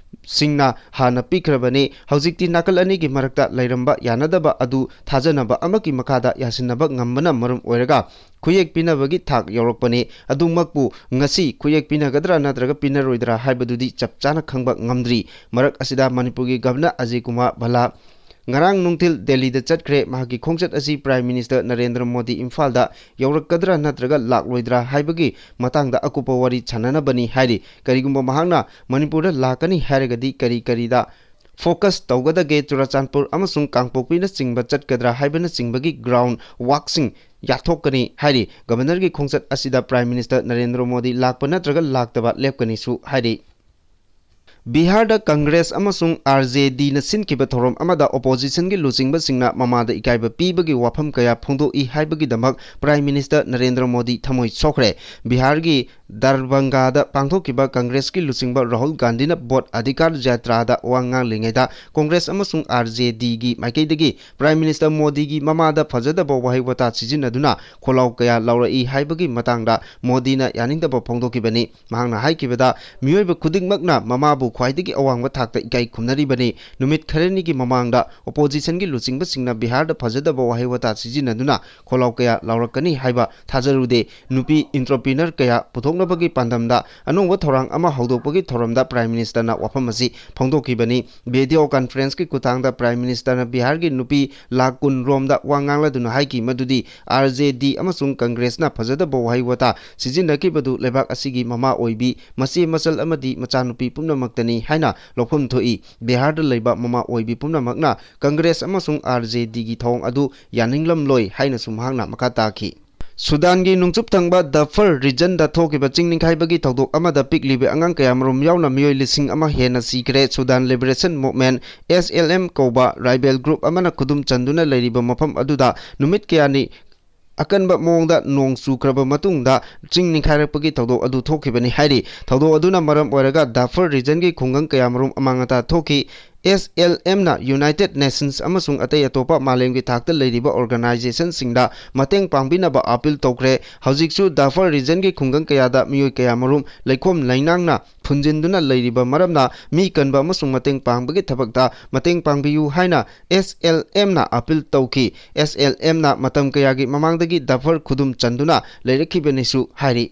ꯁꯤꯡꯅ ꯍꯥꯟꯅ ꯄꯤꯈ꯭ꯔꯕꯅꯤ꯫ ꯍꯧꯖꯤꯛꯇꯤ ꯅꯥꯀꯜ ꯑꯅꯤꯒꯤ ꯃꯔꯛꯇ ꯂꯩꯔꯝꯕ ꯌꯥꯅꯗꯕ ꯑꯗꯨ ꯊꯥꯖꯅꯕ ꯑꯃꯒꯤ ꯃꯈꯥꯗ ꯌꯥꯁꯤꯟꯅꯕ ꯉꯝꯕꯅ ꯃꯔꯝ ꯑꯣꯏꯔꯒ ꯈꯨꯌꯦꯛ ꯄꯤꯅꯕꯒꯤ ꯊꯥꯛ ꯌꯧꯔꯛꯄꯅꯤ꯫ ꯑꯗꯨꯃꯛꯄꯨ ꯉꯁꯤ ꯈꯨꯌꯦꯛ ꯄꯤꯅꯒꯗ꯭ꯔꯥ ꯅꯠꯇ꯭ꯔꯒ ꯄꯤꯅꯔꯣꯏꯗ꯭ꯔꯥ ꯍꯥꯏꯕꯗꯨꯗꯤ ꯆꯞ ꯆꯥꯅ ꯈꯪꯕ ꯉꯝꯗ꯭ꯔꯤ꯫ ꯃꯔꯛ ꯑꯁꯤꯗ ꯃꯅꯤꯄꯨꯔꯒꯤ Governor ꯑꯖꯌ ꯀꯨꯃꯥꯔ ꯚꯜꯂꯥ ꯉꯔꯥꯡ ꯅꯨꯡꯊꯤꯜ ꯗꯦꯜꯂꯤꯗ ꯆꯠꯈ꯭ꯔꯦ꯫ ꯃꯍꯥꯛꯀꯤ ꯈꯣꯡꯆꯠ ꯑꯁꯤ Prime Minister ꯅꯔꯦꯟꯗ꯭ꯔ ꯃꯣꯗꯤ ꯏꯝꯐꯥꯜꯗ ꯌꯧꯔꯛꯀꯗ꯭ꯔꯥ ꯅꯠꯇ꯭ꯔꯒ ꯂꯥꯛꯂꯣꯏꯗ꯭ꯔꯥ ꯍꯥꯏꯕꯒꯤ ꯃꯇꯥꯡꯗ ꯑꯀꯨꯞꯄ ꯋꯥꯔꯤ ꯁꯥꯟꯅꯅꯕꯅꯤ ꯍꯥꯏꯔꯤ꯫ ꯀꯔꯤꯒꯨꯝꯕ ꯃꯍꯥꯛꯅ ꯃꯅꯤꯄꯨꯔꯗ ꯂꯥꯛꯀꯅꯤ ꯍꯥꯏꯔꯒꯗꯤ ꯀꯔꯤ ꯀꯔꯤꯗ focus ꯇꯧꯒꯗꯒꯦ? ꯆꯨꯔꯥꯆꯥꯟꯄꯨꯔ ꯑꯃꯁꯨꯡ ꯀꯥꯡꯄꯣꯛꯄꯤꯅꯆꯤꯡꯕ ꯆꯠꯀꯗ꯭ꯔꯥ ꯍꯥꯏꯕꯅꯆꯤꯡꯕꯒꯤ ground work ꯁꯤꯡ ꯌꯥꯊꯣꯛꯀꯅꯤ ꯍꯥꯏꯔꯤ꯫ Governor ꯒꯤ ꯈꯣꯡꯆꯠ ꯑꯁꯤꯗ Prime Minister ꯅꯔꯦꯟꯗ꯭ꯔ ꯃꯣꯗꯤ ꯂꯥꯛꯄ ꯅꯠꯇ꯭ꯔꯒ ꯂꯥꯛꯇꯕ ꯂꯦꯞꯀꯅꯤꯁꯨ ꯍꯥꯏꯔꯤ꯫ ꯕꯤꯍꯥꯔꯗ Congress ꯑꯃꯁꯨꯡ RJD ꯅ ꯁꯤꯟꯈꯤꯕ ꯊꯧꯔꯝ ꯑꯃꯗ opposition ꯒꯤ ꯂꯨꯆꯤꯡꯕꯁꯤꯡꯅ ꯃꯃꯥꯗ ꯏꯀꯥꯏꯕ ꯄꯤꯕꯒꯤ ꯋꯥꯐꯝ ꯀꯌꯥ ꯐꯣꯡꯗꯣꯛꯏ ꯍꯥꯏꯕꯒꯤꯗꯃꯛ Prime Minister ꯅꯔꯦꯟꯗ꯭ꯔ ꯃꯣꯗꯤ ꯊꯃꯣꯏ ꯁꯣꯛꯈ꯭ꯔꯦ꯫ ꯕꯤꯍꯥꯔꯒꯤ ꯗꯔꯚꯪꯒꯥꯗ ꯄꯥꯡꯊꯣꯛꯈꯤꯕ Congress ꯀꯤ ꯂꯨꯆꯤꯡꯕ ꯔꯥꯍꯨꯜ ꯒꯥꯟꯙꯤꯅ vote ꯑꯙꯤꯀꯥꯔ ꯖꯥꯇ꯭ꯔꯥꯗ ꯋꯥ ꯉꯥꯡꯂꯤꯉꯩꯗ Congress ꯑꯃꯁꯨꯡ RJD ꯒꯤ ꯃꯥꯏꯀꯩꯗꯒꯤ Prime Minister ꯃꯣꯗꯤꯒꯤ ꯃꯃꯥꯗ ꯐꯖꯗꯕ ꯋꯥꯍꯩ ꯋꯥꯇꯥ ꯁꯤꯖꯤꯟꯅꯗꯨꯅ ꯈꯣꯜꯂꯥꯎ ꯀꯌꯥ ꯂꯥꯎꯔꯛꯏ ꯍꯥꯏꯕꯒꯤ ꯃꯇꯥꯡꯗ ꯃꯣꯗꯤꯅ ꯌꯥꯅꯤꯡꯗꯕ ꯐꯣꯡꯗꯣꯛꯈꯤꯕꯅꯤ꯫ ꯃꯍꯥꯛꯅ ꯍꯥꯏꯈꯤꯕꯗ, ꯃꯤꯑꯣꯏꯕ ꯈꯨꯗꯤꯡꯃꯛꯅ ꯃꯃꯥꯕꯨ ꯈ꯭ꯋꯥꯏꯗꯒꯤ ꯑꯋꯥꯡꯕ ꯊꯥꯛꯇ ꯏꯀꯥꯏ ꯈꯨꯝꯅꯔꯤꯕꯅꯤ꯫ ꯅꯨꯃꯤꯠ ꯈꯔꯅꯤꯒꯤ ꯃꯃꯥꯡꯗ opposition ꯒꯤ ꯂꯨꯆꯤꯡꯕꯁꯤꯡꯅ ꯕꯤꯍꯥꯔꯗ ꯐꯖꯗꯕ ꯋꯥꯍꯩ ꯋꯥꯇꯥ ꯁꯤꯖꯤꯟꯅꯗꯨꯅ ꯈꯣꯜꯂꯥꯎ ꯀꯌꯥ ꯂꯥꯎꯔꯛꯀꯅꯤ ꯍꯥꯏꯕ ꯊꯥꯖꯔꯨꯗꯦ꯫ ꯅꯨꯄꯤ entrepreneur ꯀꯌꯥ ꯄꯨꯊꯣꯛꯅꯕꯒꯤ ꯄꯥꯟꯗꯝꯗ ꯑꯅꯧꯕ ꯊꯧꯔꯥꯡ ꯑꯃ ꯍꯧꯗꯣꯛꯄꯒꯤ ꯊꯧꯔꯝꯗ Prime Minister ꯅ ꯋꯥꯐꯝ ꯑꯁꯤ ꯐꯣꯡꯗꯣꯛꯈꯤꯕꯅꯤ꯫ Video conference ꯀꯤ ꯈꯨꯠꯊꯥꯡꯗ Prime Minister ꯅ ꯕꯤꯍꯥꯔꯒꯤ ꯅꯨꯄꯤ ꯂꯥꯈ ꯀꯨꯟ ꯔꯣꯝꯗ ꯋꯥ ꯉꯥꯡꯂꯗꯨꯅ ꯍꯥꯏꯈꯤ ꯃꯗꯨꯗꯤ RJD ꯑꯃꯁꯨꯡ Congress ꯅ ꯐꯖꯗꯕ ꯋꯥꯍꯩ ꯋꯥꯇꯥ ꯁꯤꯖꯤꯟꯅꯈꯤꯕꯗꯨ ꯂꯩꯕꯥꯛ ꯑꯁꯤꯒꯤ ꯃꯃꯥ ꯑꯣꯏꯕꯤ, ꯃꯆꯦ ꯃꯆꯜ ꯑꯃꯗꯤ ꯃꯆꯥꯅꯨꯄꯤ ꯄꯨꯝꯅꯃꯛꯇꯅꯤ ꯍꯥꯏꯅ ꯂꯧꯐꯝ ꯊꯣꯛꯏ꯫ ꯕꯤꯍꯥꯔꯗ ꯂꯩꯕ ꯃꯃꯥ ꯑꯣꯏꯕꯤ ꯄꯨꯝꯅꯃꯛꯅ Congress ꯑꯃꯁꯨꯡ RJD ꯒꯤ ꯊꯧꯑꯣꯡ ꯑꯗꯨ ꯌꯥꯅꯤꯡꯂꯝꯂꯣꯏ ꯍꯥꯏꯅꯁꯨ ꯃꯍꯥꯛꯅ ꯃꯈꯥ ꯇꯥꯈꯤ꯫ ꯁꯨꯗꯥꯟꯒꯤ ꯅꯣꯡꯆꯨꯞ ꯊꯪꯕ ꯗꯐꯔ ꯔꯤꯖꯟꯗ ꯊꯣꯛꯈꯤꯕ ꯆꯤꯡ ꯅꯤꯡꯈꯥꯏꯕꯒꯤ ꯊꯧꯗꯣꯛ ꯑꯃꯗ ꯄꯤꯛꯂꯤꯕꯤ ꯑꯉꯥꯡ ꯀꯌꯥꯃꯔꯨꯝ ꯌꯥꯎꯅ ꯃꯤꯑꯣꯏ ꯂꯤꯁꯤꯡ ꯑꯃ ꯍꯦꯟꯅ ꯁꯤꯈ꯭ꯔꯦ꯫ Sudan liberation movement, S L M, ꯀꯧꯕ ꯔꯥꯏꯕꯦꯜ ꯒ꯭ꯔꯨꯞ ꯑꯃꯅ ꯈꯨꯗꯨꯝ ꯆꯟꯗꯨꯅ ꯂꯩꯔꯤꯕ ꯃꯐꯝ ꯑꯗꯨꯗ ꯅꯨꯃꯤꯠ ꯀꯌꯥꯅꯤ ꯑꯀꯟꯕ ꯃꯑꯣꯡꯗ ꯅꯣꯡ ꯆꯨꯈ꯭ꯔꯕ ꯃꯇꯨꯡꯗ ꯆꯤꯡ ꯅꯤꯡꯈꯥꯏꯔꯛꯄꯒꯤ ꯊꯧꯗꯣꯛ ꯑꯗꯨ ꯊꯣꯛꯈꯤꯕꯅꯤ ꯍꯥꯏꯔꯤ꯫ ꯊꯧꯗꯣꯛ ꯑꯗꯨꯅ ꯃꯔꯝ ꯑꯣꯏꯔꯒ ꯗꯥꯐꯔ ꯔꯤꯖꯟꯒꯤ ꯈꯨꯡꯒꯪ ꯀꯌꯥꯃꯔꯨꯝ ꯑꯃꯥꯡ ꯑꯇꯥ ꯊꯣꯛꯈꯤ꯫ S L M ꯅ United Nations ꯑꯃꯁꯨꯡ ꯑꯇꯩ ꯑꯇꯣꯞꯄ ꯃꯥꯂꯦꯝꯒꯤ ꯊꯥꯛꯇ ꯂꯩꯔꯤꯕ organization ꯁꯤꯡꯗ ꯃꯇꯦꯡ ꯄꯥꯡꯕꯤꯅꯕ ꯑꯥꯄꯤꯜ ꯇꯧꯈ꯭ꯔꯦ꯫ ꯍꯧꯖꯤꯛꯁꯨ ꯗꯥꯐꯔ ꯔꯤꯖꯟꯒꯤ ꯈꯨꯡꯒꯪ ꯀꯌꯥꯗ ꯃꯤꯑꯣꯏ ꯀꯌꯥꯃꯔꯨꯝ ꯂꯩꯈꯣꯝ ꯂꯩꯅꯥꯡꯅ ꯐꯨꯟꯖꯤꯟꯗꯨꯅ ꯂꯩꯔꯤꯕ ꯃꯔꯝꯅ ꯃꯤ ꯀꯟꯕ ꯑꯃꯁꯨꯡ ꯃꯇꯦꯡ ꯄꯥꯡꯕꯒꯤ ꯊꯕꯛꯇ ꯃꯇꯦꯡ ꯄꯥꯡꯕꯤꯌꯨ ꯍꯥꯏꯅ S L M ꯅ ꯑꯥꯄꯤꯜ ꯇꯧꯈꯤ꯫ S L M ꯅ ꯃꯇꯝ ꯀꯌꯥꯒꯤ ꯃꯃꯥꯡꯗꯒꯤ ꯗꯥꯐꯔ ꯈꯨꯗꯨꯝ ꯆꯟꯗꯨꯅ ꯂꯩꯔꯛꯈꯤꯕꯅꯤꯁꯨ ꯍꯥꯏꯔꯤ꯫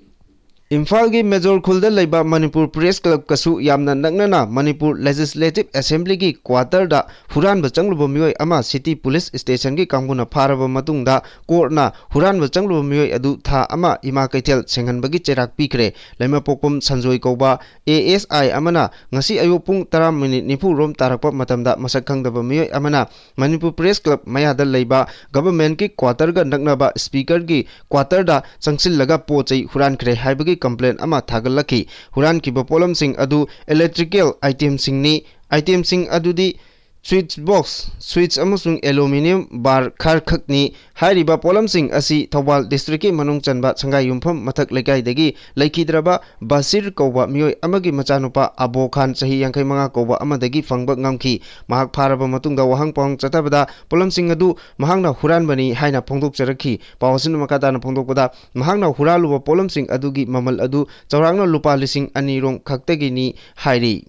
ꯏꯝꯐꯥꯜꯒꯤ ꯃꯦꯖꯣꯔ ꯈꯨꯜꯗ ꯂꯩꯕ ꯃꯅꯤꯄꯨꯔ ꯄ꯭ꯔꯦꯁ ꯀ꯭ꯂꯕꯀꯁꯨ ꯌꯥꯝꯅ ꯅꯛꯅꯅ ꯃꯅꯤꯄꯨꯔ ꯂꯦꯖꯤꯁꯂꯦꯇꯤꯚ ꯑꯦꯁꯦꯝꯕ꯭ꯂꯤꯒꯤ ꯀ꯭ꯋꯥꯇꯔꯗ ꯍꯨꯔꯥꯟꯕ ꯆꯪꯂꯨꯕ ꯃꯤꯑꯣꯏ ꯑꯃ ꯁꯤꯇꯤ ꯄꯨꯂꯤꯁ ꯁ꯭ꯇꯦꯁꯟꯒꯤ ꯀꯥꯡꯕꯨꯅ ꯐꯥꯔꯕ ꯃꯇꯨꯡꯗ ꯀꯣꯔꯠꯅ ꯍꯨꯔꯥꯟꯕ ꯆꯪꯂꯨꯕ ꯃꯤꯑꯣꯏ ꯑꯗꯨ ꯊꯥ ꯑꯃ ꯏꯃꯥ ꯀꯩꯊꯦꯜ ꯁꯦꯡꯍꯟꯕꯒꯤ ꯆꯩꯔꯥꯛ ꯄꯤꯈ꯭ꯔꯦ꯫ ꯂꯩꯃꯄꯣꯛꯄꯝ ꯁꯟꯖꯣꯏ ꯀꯧꯕ A S I ꯑꯃꯅ ꯉꯁꯤ ꯑꯌꯨꯛ ꯄꯨꯡ ꯇꯔꯥ ꯃꯤꯅꯤꯠ ꯅꯤꯐꯨ ꯔꯣꯝ ꯇꯥꯔꯛꯄ ꯃꯇꯝꯗ ꯃꯁꯛ ꯈꯪꯗꯕ ꯃꯤꯑꯣꯏ ꯑꯃꯅ ꯃꯅꯤꯄꯨꯔ ꯄ꯭ꯔꯦꯁ ꯀ꯭ꯂꯕ ꯃꯌꯥꯗ ꯂꯩꯕ ꯒꯚꯔꯟꯃꯦꯟꯠꯀꯤ ꯀ꯭ꯋꯥꯇꯔꯒ ꯅꯛꯅꯕ ꯁ꯭ꯄꯤꯀꯔꯒꯤ ꯀ꯭ꯋꯥꯇꯔꯗ ꯆꯪꯁꯤꯜꯂꯒ ꯄꯣꯠ ꯆꯩ ꯍꯨꯔꯥꯟꯈ꯭ꯔꯦ ꯍꯥꯏꯕꯒꯤ ꯀꯝꯄ꯭ꯂꯦꯟ ꯑꯃ ꯊꯥꯒꯠꯂꯛꯈꯤ꯫ ꯍꯨꯔꯥꯟꯈꯤꯕ ꯄꯣꯠꯂꯝꯁꯤꯡ ꯑꯗꯨ ꯏꯂꯦꯛꯇ꯭ꯔꯤꯀꯦꯜ ꯑꯥꯏꯇꯦꯝꯁꯤꯡꯅꯤ꯫ ꯑꯥꯏꯇꯦꯝꯁꯤꯡ ꯑꯗꯨꯗꯤ ꯁ꯭ꯋꯤꯆ ꯕꯣꯛꯁ, ꯁ꯭ꯋꯤꯆ ꯑꯃꯁꯨꯡ ꯑꯦꯂꯨꯃꯤꯅꯤꯌꯝ ꯕꯥꯔ ꯈꯔꯈꯛꯅꯤ꯫ ꯍꯥꯏꯔꯤꯕ ꯄꯣꯠꯂꯝꯁꯤꯡ ꯑꯁꯤ ꯊꯧꯕꯥꯜ ꯗꯤꯁꯇ꯭ꯔꯤꯛꯀꯤ ꯃꯅꯨꯡ ꯆꯟꯕ ꯁꯪꯒꯥꯏ ꯌꯨꯝꯐꯝ ꯃꯊꯛ ꯂꯩꯀꯥꯏꯗꯒꯤ ꯂꯩꯈꯤꯗ꯭ꯔꯕ ꯕꯁꯤꯔ ꯀꯧꯕ ꯃꯤꯑꯣꯏ ꯑꯃꯒꯤ ꯃꯆꯥꯅꯨꯄꯥ ꯑꯕꯣ ꯈꯥꯟ, ꯆꯍꯤ ꯌꯥꯡꯈꯩ ꯃꯉꯥ ꯀꯧꯕ ꯑꯃꯗꯒꯤ ꯐꯪꯕ ꯉꯝꯈꯤ꯫ ꯃꯍꯥꯛ ꯐꯥꯔꯕ ꯃꯇꯨꯡꯗ ꯋꯥꯍꯪ ꯄꯥꯎꯍꯪ ꯆꯠꯊꯕꯗ ꯄꯣꯠꯂꯝꯁꯤꯡ ꯑꯗꯨ ꯃꯍꯥꯛꯅ ꯍꯨꯔꯥꯟꯕꯅꯤ ꯍꯥꯏꯅ ꯐꯣꯡꯗꯣꯛꯆꯔꯛꯈꯤ꯫ ꯄꯥꯎ ꯑꯁꯤꯅ ꯃꯈꯥ ꯇꯥꯅ ꯐꯣꯡꯗꯣꯛꯄꯗ, ꯃꯍꯥꯛꯅ ꯍꯨꯔꯥꯜꯂꯨꯕ ꯄꯣꯠꯂꯝꯁꯤꯡ ꯑꯗꯨꯒꯤ ꯃꯃꯜ ꯑꯗꯨ ꯆꯥꯎꯔꯥꯛꯅ ꯂꯨꯄꯥ ꯂꯤꯁꯤꯡ ꯑꯅꯤ ꯔꯣꯝ ꯈꯛꯇꯒꯤꯅꯤ ꯍꯥꯏꯔꯤ꯫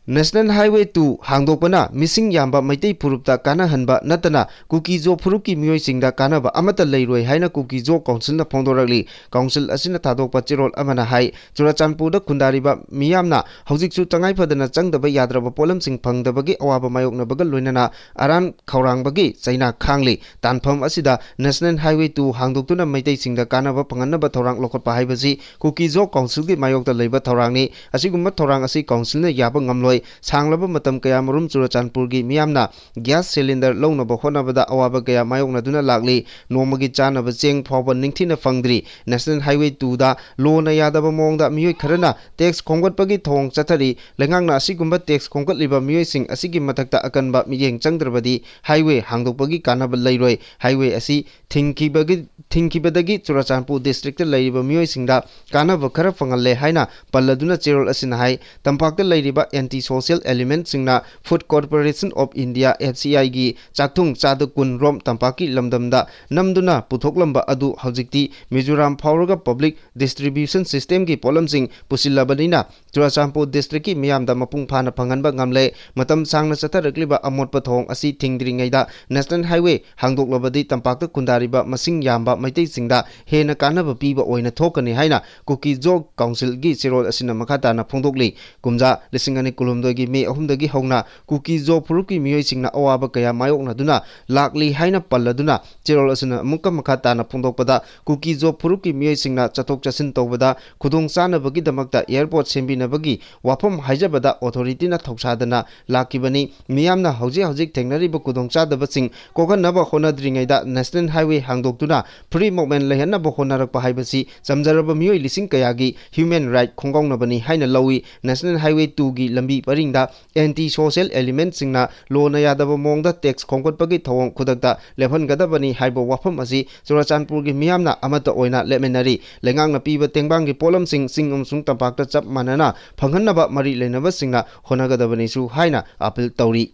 National Highway two ꯍꯥꯡꯗꯣꯛꯄꯅ ꯃꯤꯁꯤꯡ ꯌꯥꯝꯕ ꯃꯩꯇꯩ ꯐꯨꯔꯨꯞꯇ ꯀꯥꯟꯅꯍꯟꯕ ꯅꯠꯇꯅ ꯀꯨꯀꯤ-ꯖꯣ ꯐꯨꯔꯨꯞꯀꯤ ꯃꯤꯑꯣꯏꯁꯤꯡꯗ ꯀꯥꯟꯅꯕ ꯑꯃꯠꯇ ꯂꯩꯔꯣꯏ ꯍꯥꯏꯅ ꯀꯨꯀꯤ-ꯖꯣ ꯀꯥꯎꯟꯁꯤꯜꯅ ꯐꯣꯡꯗꯣꯔꯛꯂꯤ꯫ ꯀꯥꯎꯟꯁꯤꯜ ꯑꯁꯤꯅ ꯊꯥꯗꯣꯛꯄ ꯆꯦꯔꯣꯜ ꯑꯃꯅ ꯍꯥꯏ, ꯆꯨꯔꯥꯆꯥꯟꯄꯨꯔꯗ ꯈꯨꯟꯗꯥꯔꯤꯕ ꯃꯤꯌꯥꯝꯅ ꯍꯧꯖꯤꯛꯁꯨ ꯇꯉꯥꯏꯐꯗꯅ ꯆꯪꯗꯕ ꯌꯥꯗ꯭ꯔꯕ ꯄꯣꯠꯂꯝꯁꯤꯡ ꯐꯪꯗꯕꯒꯤ ꯑꯋꯥꯕ ꯃꯥꯌꯣꯛꯅꯕꯒ ꯂꯣꯏꯅꯅ ꯑꯔꯥꯟ ꯈꯧꯔꯥꯡꯕꯒꯤ ꯆꯩꯅꯥ ꯈꯥꯡꯂꯤ꯫ ꯇꯥꯟꯐꯝ ꯑꯁꯤꯗ National Highway two ꯍꯥꯡꯗꯣꯛꯇꯨꯅ ꯃꯩꯇꯩꯁꯤꯡꯗ ꯀꯥꯟꯅꯕ ꯐꯪꯍꯟꯅꯕ ꯊꯧꯔꯥꯡ ꯂꯧꯈꯠꯄ ꯍꯥꯏꯕꯁꯤ ꯀꯨꯀꯤ-ꯖꯣ ꯀꯥꯎꯟꯁꯤꯜꯒꯤ ꯃꯥꯌꯣꯛꯇ ꯂꯩꯕ ꯊꯧꯔꯥꯡꯅꯤ꯫ ꯑꯁꯤꯒꯨꯝꯕ ꯊꯧꯔꯥꯡ ꯑꯁꯤ ꯀꯥꯎꯟꯁꯤꯜꯅ ꯌꯥꯕ ꯉꯝꯂꯣꯏ꯫ ꯁꯥꯡꯂꯕ ꯃꯇꯝ ꯀꯌꯥꯃꯔꯨꯝ ꯆꯨꯔꯆꯥꯟꯄꯨꯔꯒꯤ ꯃꯤꯌꯥꯝꯅ ꯒ꯭ꯌꯥꯁ ꯁꯤꯂꯤꯟꯗꯔ ꯂꯧꯅꯕ ꯍꯣꯠꯅꯕꯗ ꯑꯋꯥꯕ ꯀꯌꯥ ꯃꯥꯌꯣꯛꯅꯗꯨꯅ ꯂꯥꯛꯂꯤ꯫ ꯅꯣꯡꯃꯒꯤ ꯆꯥꯅꯕ ꯆꯦꯡ ꯐꯥꯎꯕ ꯅꯤꯡꯊꯤꯅ ꯐꯪꯗ꯭ꯔꯤ꯫ ꯅꯦꯁꯅꯦꯜ ꯍꯥꯏꯋꯦ ꯇꯨꯗ ꯂꯣꯅ ꯌꯥꯗꯕ ꯃꯑꯣꯡꯗ ꯃꯤꯑꯣꯏ ꯈꯔꯅ ꯇꯦꯛꯁ ꯈꯣꯝꯒꯠꯄꯒꯤ ꯊꯧꯑꯣꯡ ꯆꯠꯊꯔꯤ꯫ ꯂꯩꯉꯥꯛꯅ ꯑꯁꯤꯒꯨꯝꯕ ꯇꯦꯛꯁ ꯈꯣꯝꯒꯠꯂꯤꯕ ꯃꯤꯑꯣꯏꯁꯤꯡ ꯑꯁꯤꯒꯤ ꯃꯊꯛꯇ ꯑꯀꯟꯕ ꯃꯤꯠꯌꯦꯡ ꯆꯪꯗ꯭ꯔꯕꯗꯤ ꯍꯥꯏꯋꯦ ꯍꯥꯡꯗꯣꯛꯄꯒꯤ ꯀꯥꯟꯅꯕ ꯂꯩꯔꯣꯏ꯫ ꯍꯥꯏꯋꯦ ꯑꯁꯤ ꯊꯤꯡꯈꯤꯕꯒꯤ, ꯊꯤꯡꯈꯤꯕꯗꯒꯤ ꯆꯨꯔꯆꯥꯟꯄꯨꯔ ꯗꯤꯁꯇ꯭ꯔꯤꯛꯇ ꯂꯩꯔꯤꯕ ꯃꯤꯑꯣꯏꯁꯤꯡꯗ ꯀꯥꯟꯅꯕ ꯈꯔ ꯐꯪꯍꯜꯂꯦ ꯍꯥꯏꯅ ꯄꯜꯂꯗꯨꯅ ꯆꯦꯔꯣꯜ ꯑꯁꯤꯅ ꯍꯥꯏ꯫ ꯇꯝꯄꯥꯛꯇ ꯂꯩꯔꯤꯕ anti social elementꯁꯤꯡꯅ Food Corporation of India, F C I ꯒꯤ ꯆꯥꯛꯊꯨꯡ ꯆꯥꯗ ꯀꯨꯟ ꯔꯣꯝ ꯇꯝꯄꯥꯛꯀꯤ ꯂꯝꯗꯝꯗ ꯅꯝꯗꯨꯅ ꯄꯨꯊꯣꯛꯂꯝꯕ ꯑꯗꯨ ꯍꯧꯖꯤꯛꯇꯤ ꯃꯤꯖꯣꯔꯥꯝ ꯐꯥꯎꯔꯒ public distribution systemꯒꯤ ꯄꯣꯠꯂꯝꯁꯤꯡ ꯄꯨꯁꯤꯜꯂꯕꯅꯤꯅ ꯆꯨꯔꯆꯥꯟꯄꯨꯔ ꯗꯤꯁꯇ꯭ꯔꯤꯛꯀꯤ ꯃꯤꯌꯥꯝꯗ ꯃꯄꯨꯡ ꯐꯥꯅ ꯐꯪꯍꯟꯕ ꯉꯝꯂꯦ꯫ ꯃꯇꯝ ꯁꯥꯡꯅ ꯆꯠꯊꯔꯛꯂꯤꯕ ꯑꯃꯣꯠꯄ ꯊꯧꯑꯣꯡ ꯑꯁꯤ ꯊꯤꯡꯗ꯭ꯔꯤꯉꯩꯗ ꯅꯦꯁꯅꯦꯜ ꯍꯥꯏꯋꯦ ꯍꯥꯡꯗꯣꯛꯂꯕꯗꯤ ꯇꯝꯄꯥꯛꯇ ꯈꯨꯟꯗꯥꯔꯤꯕ ꯃꯁꯤꯡ ꯌꯥꯝꯕ ꯃꯩꯇꯩꯁꯤꯡꯗ ꯍꯦꯟꯅ ꯀꯥꯟꯅꯕ ꯄꯤꯕ ꯑꯣꯏꯅ ꯊꯣꯛꯀꯅꯤ ꯍꯥꯏꯅ ꯀꯨꯀꯤ ꯖꯣ ꯀꯥꯎꯟꯁꯤꯜꯒꯤ ꯆꯦꯔꯣꯜ ꯑꯁꯤꯅ ꯃꯈꯥ ꯇꯥꯅ ꯐꯣꯡꯗꯣꯛꯂꯤ꯫ ꯀꯨꯝꯖꯥ ꯂꯤꯁꯤꯡ ꯑꯅꯤ ꯀꯨꯟꯍꯨꯝꯗꯣꯏꯒꯤ ꯃꯦ ꯑꯍꯨꯝꯗꯒꯤ ꯍꯧꯅ ꯀꯨꯀꯤ ꯖꯣ ꯐꯨꯔꯨꯞꯀꯤ ꯃꯤꯑꯣꯏꯁꯤꯡꯅ ꯑꯋꯥꯕ ꯀꯌꯥ ꯃꯥꯌꯣꯛꯅꯗꯨꯅ ꯂꯥꯛꯂꯤ ꯍꯥꯏꯅ ꯄꯜꯂꯗꯨꯅ ꯆꯦꯔꯣꯜ ꯑꯁꯤꯅ ꯑꯃꯨꯛꯀ ꯃꯈꯥ ꯇꯥꯅ ꯐꯣꯡꯗꯣꯛꯄꯗ, ꯀꯨꯀꯤ ꯖꯣ ꯐꯨꯔꯨꯞꯀꯤ ꯃꯤꯑꯣꯏꯁꯤꯡꯅ ꯆꯠꯊꯣꯛ ꯆꯠꯁꯤꯟ ꯇꯧꯕꯗ ꯈꯨꯗꯣꯡ ꯆꯥꯅꯕꯒꯤꯗꯃꯛꯇ airport ꯁꯦꯝꯕꯤꯅꯕꯒꯤ ꯋꯥꯐꯝ ꯍꯥꯏꯖꯕꯗ authorityꯅ ꯊꯧꯁꯥꯗꯅ ꯂꯥꯛꯈꯤꯕꯅꯤ꯫ ꯃꯤꯌꯥꯝꯅ ꯍꯧꯖꯤꯛ ꯍꯧꯖꯤꯛ ꯊꯦꯡꯅꯔꯤꯕ ꯈꯨꯗꯣꯡꯆꯥꯗꯕꯁꯤꯡ ꯀꯣꯛꯍꯟꯅꯕ ꯍꯣꯠꯅꯗ꯭ꯔꯤꯉꯩꯗ ꯅꯦꯁꯅꯦꯜ ꯍꯥꯏꯋꯦ ꯍꯥꯡꯗꯣꯛꯇꯨꯅ free movement ꯂꯩꯍꯟꯅꯕ ꯍꯣꯠꯅꯔꯛꯄ ꯍꯥꯏꯕꯁꯤ ꯆꯝꯖꯔꯕ ꯃꯤꯑꯣꯏ ꯂꯤꯁꯤꯡ ꯀꯌꯥꯒꯤ human right ꯈꯣꯡꯒꯥꯎꯅꯕꯅꯤ ꯍꯥꯏꯅ ꯂꯧꯏ꯫ ꯅꯦꯁꯅꯦꯜ ꯍꯥꯏꯋꯦ ꯇꯨꯒꯤ ꯂꯝꯕꯤ ꯄꯔꯤꯡꯗ anti social elementꯁꯤꯡꯅ ꯂꯣꯅ ꯌꯥꯗꯕ ꯃꯑꯣꯡꯗ ꯇꯦꯛꯁ ꯈꯣꯝꯒꯠꯄꯒꯤ ꯊꯧꯑꯣꯡ ꯈꯨꯗꯛꯇ ꯂꯦꯞꯍꯟꯒꯗꯕꯅꯤ ꯍꯥꯏꯕ ꯋꯥꯐꯝ ꯑꯁꯤ ꯆꯨꯔꯆꯥꯟꯄꯨꯔꯒꯤ ꯃꯤꯌꯥꯝꯅ ꯑꯃꯠꯇ ꯑꯣꯏꯅ ꯂꯦꯞꯃꯤꯟꯅꯔꯤ꯫ ꯂꯩꯉꯥꯛꯅ ꯄꯤꯕ ꯇꯦꯡꯕꯥꯡꯒꯤ ꯄꯣꯠꯂꯝꯁꯤꯡ ꯆꯤꯡ ꯑꯃꯁꯨꯡ ꯇꯝꯄꯥꯛꯇ ꯆꯞ ꯃꯥꯟꯅꯅ ꯐꯪꯍꯟꯅꯕ ꯃꯔꯤ ꯂꯩꯅꯕꯁꯤꯡꯅ ꯍꯣꯠꯅꯒꯗꯕꯅꯤꯁꯨ ꯍꯥꯏꯅ ꯑꯥꯄꯤꯜ ꯇꯧꯔꯤ꯫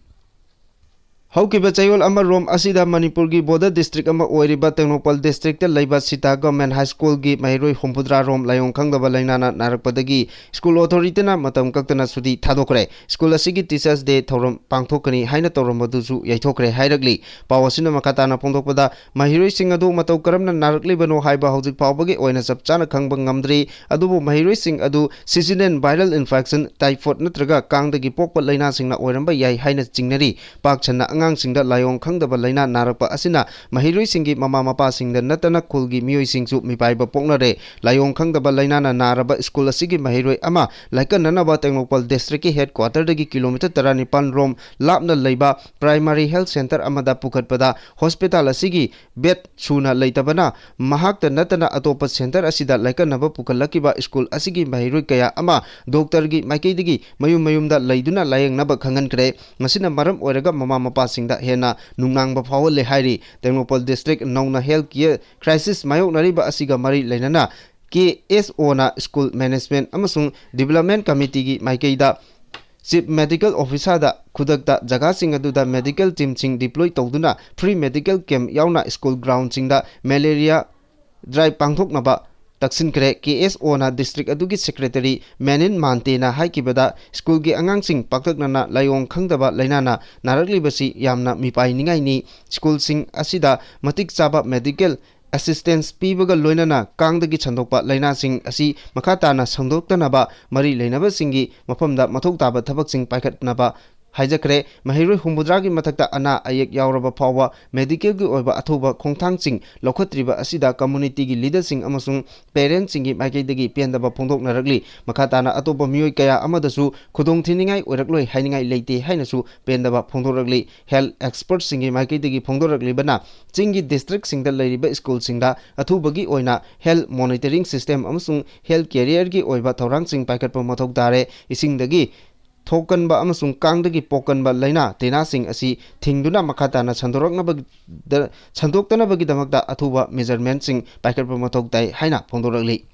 ꯍꯧꯈꯤꯕ ꯆꯌꯣꯜ ꯑꯃꯔꯣꯝ ꯑꯁꯤꯗ ꯃꯅꯤꯄꯨꯔꯒꯤ border district ꯑꯃ ꯑꯣꯏꯔꯤꯕ ꯇꯦꯡꯅꯧꯄꯜ districtꯇ ꯂꯩꯕ ꯁꯤꯇꯥ Government High Schoolꯒꯤ ꯃꯍꯩꯔꯣꯏ ꯍꯨꯝꯐꯨꯇꯔꯥ ꯔꯣꯝ ꯂꯥꯏꯑꯣꯡ ꯈꯪꯗꯕ ꯂꯥꯏꯅꯥꯅ ꯅꯥꯔꯛꯄꯗꯒꯤ school authorityꯅ ꯃꯇꯝ ꯀꯛꯇꯅ ꯁꯨꯇꯤ ꯊꯥꯗꯣꯛꯈ꯭ꯔꯦ꯫ School ꯑꯁꯤꯒꯤ Teachers Day ꯊꯧꯔꯝ ꯄꯥꯡꯊꯣꯛꯀꯅꯤ ꯍꯥꯏꯅ ꯇꯧꯔꯝꯕꯗꯨꯁꯨ ꯌꯩꯊꯣꯛꯈ꯭ꯔꯦ ꯍꯥꯏꯔꯛꯂꯤ꯫ ꯄꯥꯎ ꯑꯁꯤꯅ ꯃꯈꯥ ꯇꯥꯅ ꯐꯣꯡꯗꯣꯛꯄꯗ, ꯃꯍꯩꯔꯣꯏꯁꯤꯡ ꯑꯗꯨ ꯃꯇꯧ ꯀꯔꯝꯅ ꯅꯥꯔꯛꯂꯤꯕꯅꯣ ꯍꯥꯏꯕ ꯍꯧꯖꯤꯛ ꯐꯥꯎꯕꯒꯤ ꯑꯣꯏꯅ ꯆꯞ ꯆꯥꯅ ꯈꯪꯕ ꯉꯝꯗ꯭ꯔꯤ꯫ ꯑꯗꯨꯕꯨ ꯃꯍꯩꯔꯣꯏꯁꯤꯡ ꯑꯗꯨ seasonal viral infection, typhoid ꯅꯠꯇ꯭ꯔꯒ ꯀꯥꯡꯗꯒꯤ ꯄꯣꯛꯄ ꯂꯥꯏꯅꯥꯁꯤꯡꯅ ꯑꯣꯏꯔꯝꯕ ꯌꯥꯏ ꯍꯥꯏꯅ ꯆꯤꯡꯅꯔꯤ꯫ ꯄꯥꯛ ꯁꯟꯅ ꯑꯉꯥꯡꯁꯤꯡꯗ ꯂꯥꯏꯑꯣꯡ ꯈꯪꯗꯕ ꯂꯥꯏꯅꯥ ꯅꯥꯔꯛꯄ ꯑꯁꯤꯅ ꯃꯍꯩꯔꯣꯏꯁꯤꯡꯒꯤ ꯃꯃꯥ ꯃꯄꯥꯁꯤꯡꯗ ꯅꯠꯇꯅ ꯈꯨꯜꯒꯤ ꯃꯤꯑꯣꯏꯁꯤꯡꯁꯨ ꯃꯤꯄꯥꯏꯕ ꯄꯣꯛꯅꯔꯦ꯫ ꯂꯥꯏꯑꯣꯡ ꯈꯪꯗꯕ ꯂꯥꯏꯅꯥꯅ ꯅꯥꯔꯕ ꯁ꯭ꯀꯨꯜ ꯑꯁꯤꯒꯤ ꯃꯍꯩꯔꯣꯏ ꯑꯃ ꯂꯥꯏꯀꯠꯅꯅꯕ ꯇꯦꯡꯅꯧꯄꯜ ꯗꯤꯁꯇ꯭ꯔꯤꯛꯀꯤ ꯍꯦꯗ ꯀ꯭ꯋꯥꯇꯔꯗꯒꯤ ꯀꯤꯂꯣꯃꯤꯇꯔ ꯇꯔꯥꯅꯤꯄꯥꯟ ꯔꯣꯝ ꯂꯥꯞꯅ ꯂꯩꯕ ꯄ꯭ꯔꯥꯏꯃꯥꯔꯤ ꯍꯦꯜꯊ ꯁꯦꯟꯇꯔ ꯑꯃꯗ ꯄꯨꯈꯠꯄꯗ ꯍꯣꯁꯄꯤꯇꯥꯜ ꯑꯁꯤꯒꯤ ꯕꯦꯗ ꯁꯨꯅ ꯂꯩꯇꯕꯅ ꯃꯍꯥꯛꯇ ꯅꯠꯇꯅ ꯑꯇꯣꯞꯄ ꯁꯦꯟꯇꯔ ꯑꯁꯤꯗ ꯂꯥꯏꯀꯠꯅꯕ ꯄꯨꯈꯠꯂꯛꯈꯤꯕ ꯁ꯭ꯀꯨꯜ ꯑꯁꯤꯒꯤ ꯃꯍꯩꯔꯣꯏ ꯀꯌꯥ ꯑꯃ ꯗꯣꯛꯇꯔꯒꯤ ꯃꯥꯏꯀꯩꯗꯒꯤ ꯃꯌꯨꯝ ꯃꯌꯨꯝꯗ ꯂꯩꯗꯨꯅ ꯂꯥꯌꯦꯡꯅꯕ ꯈꯪꯍꯟꯈ꯭ꯔꯦ꯫ ꯃꯁꯤꯅ ꯃꯔꯝ ꯑꯣꯏꯔꯒ ꯃꯃꯥ ꯃꯄꯥꯁꯤꯡꯗ ꯍꯦꯟꯅ ꯅꯨꯡꯅꯥꯡꯕ ꯐꯥꯎꯍꯜꯂꯦ ꯍꯥꯏꯔꯤ꯫ ꯇꯦꯡꯅꯧꯄꯜ ꯗꯤꯁꯇ꯭ꯔꯤꯛ ꯅꯧꯅ ꯍꯦꯜꯊ ꯀꯤꯌꯔ ꯀ꯭ꯔꯥꯏꯁꯤꯁ ꯃꯥꯌꯣꯛꯅꯔꯤꯕ ꯑꯁꯤꯒ ꯃꯔꯤ ꯂꯩꯅꯅ ꯀꯦ ꯑꯦꯁ ꯑꯣꯅ ꯁ꯭ꯀꯨꯜ ꯃꯦꯅꯦꯖꯃꯦꯟꯠ ꯑꯃꯁꯨꯡ ꯗꯤꯕꯦꯂꯞꯃꯦꯟꯠ ꯀꯃꯤꯇꯤꯒꯤ ꯃꯥꯏꯀꯩꯗ ꯆꯤꯐ ꯃꯦꯗꯤꯀꯦꯜ ꯑꯣꯐꯤꯁꯥꯔꯗ ꯈꯨꯗꯛꯇ ꯖꯒꯥꯁꯤꯡ ꯑꯗꯨꯗ ꯃꯦꯗꯤꯀꯦꯜ ꯇꯤꯝꯁꯤꯡ ꯗꯤꯄ꯭ꯂꯣꯏ ꯇꯧꯗꯨꯅ ꯐ꯭ꯔꯤ ꯃꯦꯗꯤꯀꯦꯜ ꯀꯦꯝꯞ ꯌꯥꯎꯅ ꯁ꯭ꯀꯨꯜ ꯒ꯭ꯔꯥꯎꯟꯁꯤꯡꯗ ꯃꯦꯂꯦꯔꯤꯌꯥ ꯗ꯭ꯔꯥꯏꯚ ꯄꯥꯡꯊꯣꯛꯅꯕ ꯇꯛꯁꯤꯟꯈ꯭ꯔꯦ꯫ ꯀꯦ ꯑꯦꯁ ꯑꯣꯅ ꯗꯤꯁꯇ꯭ꯔꯤꯛ ꯑꯗꯨꯒꯤ ꯁꯦꯀ꯭ꯔꯦꯇꯔꯤ ꯃꯦꯅꯤꯟ ꯃꯥꯟꯇꯦꯅ ꯍꯥꯏꯈꯤꯕꯗ, ꯁ꯭ꯀꯨꯜꯒꯤ ꯑꯉꯥꯡꯁꯤꯡ ꯄꯥꯛꯇꯛꯅꯅ ꯂꯥꯏꯑꯣꯡ ꯈꯪꯗꯕ ꯂꯥꯏꯅꯥꯅ ꯅꯥꯔꯛꯂꯤꯕꯁꯤ ꯌꯥꯝꯅ ꯃꯤꯄꯥꯏꯅꯤꯡꯉꯥꯏꯅꯤ꯫ ꯁ꯭ꯀꯨꯜꯁꯤꯡ ꯑꯁꯤꯗ ꯃꯇꯤꯛ ꯆꯥꯕ ꯃꯦꯗꯤꯀꯦꯜ ꯑꯦꯁꯤꯁꯇꯦꯟꯁ ꯄꯤꯕꯒ ꯂꯣꯏꯅꯅ ꯀꯥꯡꯗꯒꯤ ꯁꯟꯗꯣꯛꯄ ꯂꯥꯏꯅꯥꯁꯤꯡ ꯑꯁꯤ ꯃꯈꯥ ꯇꯥꯅ ꯁꯟꯗꯣꯛꯇꯅꯕ ꯃꯔꯤ ꯂꯩꯅꯕꯁꯤꯡꯒꯤ ꯃꯐꯝꯗ ꯃꯊꯧ ꯇꯥꯕ ꯊꯕꯛꯁꯤꯡ ꯄꯥꯏꯈꯠꯅꯕ ꯍꯥꯏꯖꯈ꯭ꯔꯦ꯫ ꯃꯍꯩꯔꯣꯏ ꯍꯨꯝꯐꯨꯇꯔꯥꯒꯤ ꯃꯊꯛꯇ ꯑꯅꯥ ꯑꯌꯦꯛ ꯌꯥꯎꯔꯕ ꯐꯥꯎꯕ ꯃꯦꯗꯤꯀꯦꯜꯒꯤ ꯑꯣꯏꯕ ꯑꯊꯨꯕ ꯈꯣꯡꯊꯥꯡꯁꯤꯡ ꯂꯧꯈꯠꯇ꯭ꯔꯤꯕ ꯑꯁꯤꯗ ꯀꯝꯃꯨꯅꯤꯇꯤꯒꯤ ꯂꯤꯗꯔꯁꯤꯡ ꯑꯃꯁꯨꯡ ꯄꯦꯔꯦꯟꯠꯁꯤꯡꯒꯤ ꯃꯥꯏꯀꯩꯗꯒꯤ ꯄꯦꯟꯗꯕ ꯐꯣꯡꯗꯣꯛꯅꯔꯛꯂꯤ꯫ ꯃꯈꯥ ꯇꯥꯅ ꯑꯇꯣꯞꯄ ꯃꯤꯑꯣꯏ ꯀꯌꯥ ꯑꯃꯗꯁꯨ ꯈꯨꯗꯣꯡꯊꯤꯅꯤꯡꯉꯥꯏ ꯑꯣꯏꯔꯛꯂꯣꯏ ꯍꯥꯏꯅꯤꯡꯉꯥꯏ ꯂꯩꯇꯦ ꯍꯥꯏꯅꯁꯨ ꯄꯦꯟꯗꯕ ꯐꯣꯡꯗꯣꯔꯛꯂꯤ꯫ ꯍꯦꯜꯊ ꯑꯦꯛꯁꯄꯔꯠꯁꯤꯡꯒꯤ ꯃꯥꯏꯀꯩꯗꯒꯤ ꯐꯣꯡꯗꯣꯔꯛꯂꯤꯕꯅ ꯆꯤꯡꯒꯤ ꯗꯤꯁꯇ꯭ꯔꯤꯛꯁꯤꯡꯗ ꯂꯩꯔꯤꯕ ꯁ꯭ꯀꯨꯜꯁꯤꯡꯗ ꯑꯊꯨꯕꯒꯤ ꯑꯣꯏꯅ ꯍꯦꯜꯊ ꯃꯣꯅꯤꯇꯔꯤꯡ ꯁꯤꯁꯇꯦꯝ ꯑꯃꯁꯨꯡ ꯍꯦꯜꯊ ꯀꯦꯔꯤꯌꯔꯒꯤ ꯑꯣꯏꯕ ꯊꯧꯔꯥꯡꯁꯤꯡ ꯄꯥꯏꯈꯠꯄ ꯃꯊꯧ ꯇꯥꯔꯦ꯫ ꯏꯁꯤꯡꯗꯒꯤ ꯊꯣꯛꯀꯟꯕ ꯑꯃꯁꯨꯡ ꯀꯥꯡꯗꯒꯤ ꯄꯣꯛꯀꯟꯕ ꯂꯥꯏꯅꯥ ꯇꯤꯟꯅꯥꯁꯤꯡ ꯑꯁꯤ ꯊꯤꯡꯗꯨꯅ ꯃꯈꯥ ꯇꯥꯅ ꯁꯟꯗꯣꯔꯛꯅꯕꯒꯤꯗ-, ꯁꯟꯗꯣꯛꯇꯅꯕꯒꯤꯗꯃꯛꯇ ꯑꯊꯨꯕ ꯃꯦꯖꯔꯃꯦꯟꯠꯁꯤꯡ ꯄꯥꯏꯈꯠꯄ ꯃꯊꯧ ꯇꯥꯏ ꯍꯥꯏꯅ ꯐꯣꯡꯗꯣꯔꯛꯂꯤ꯫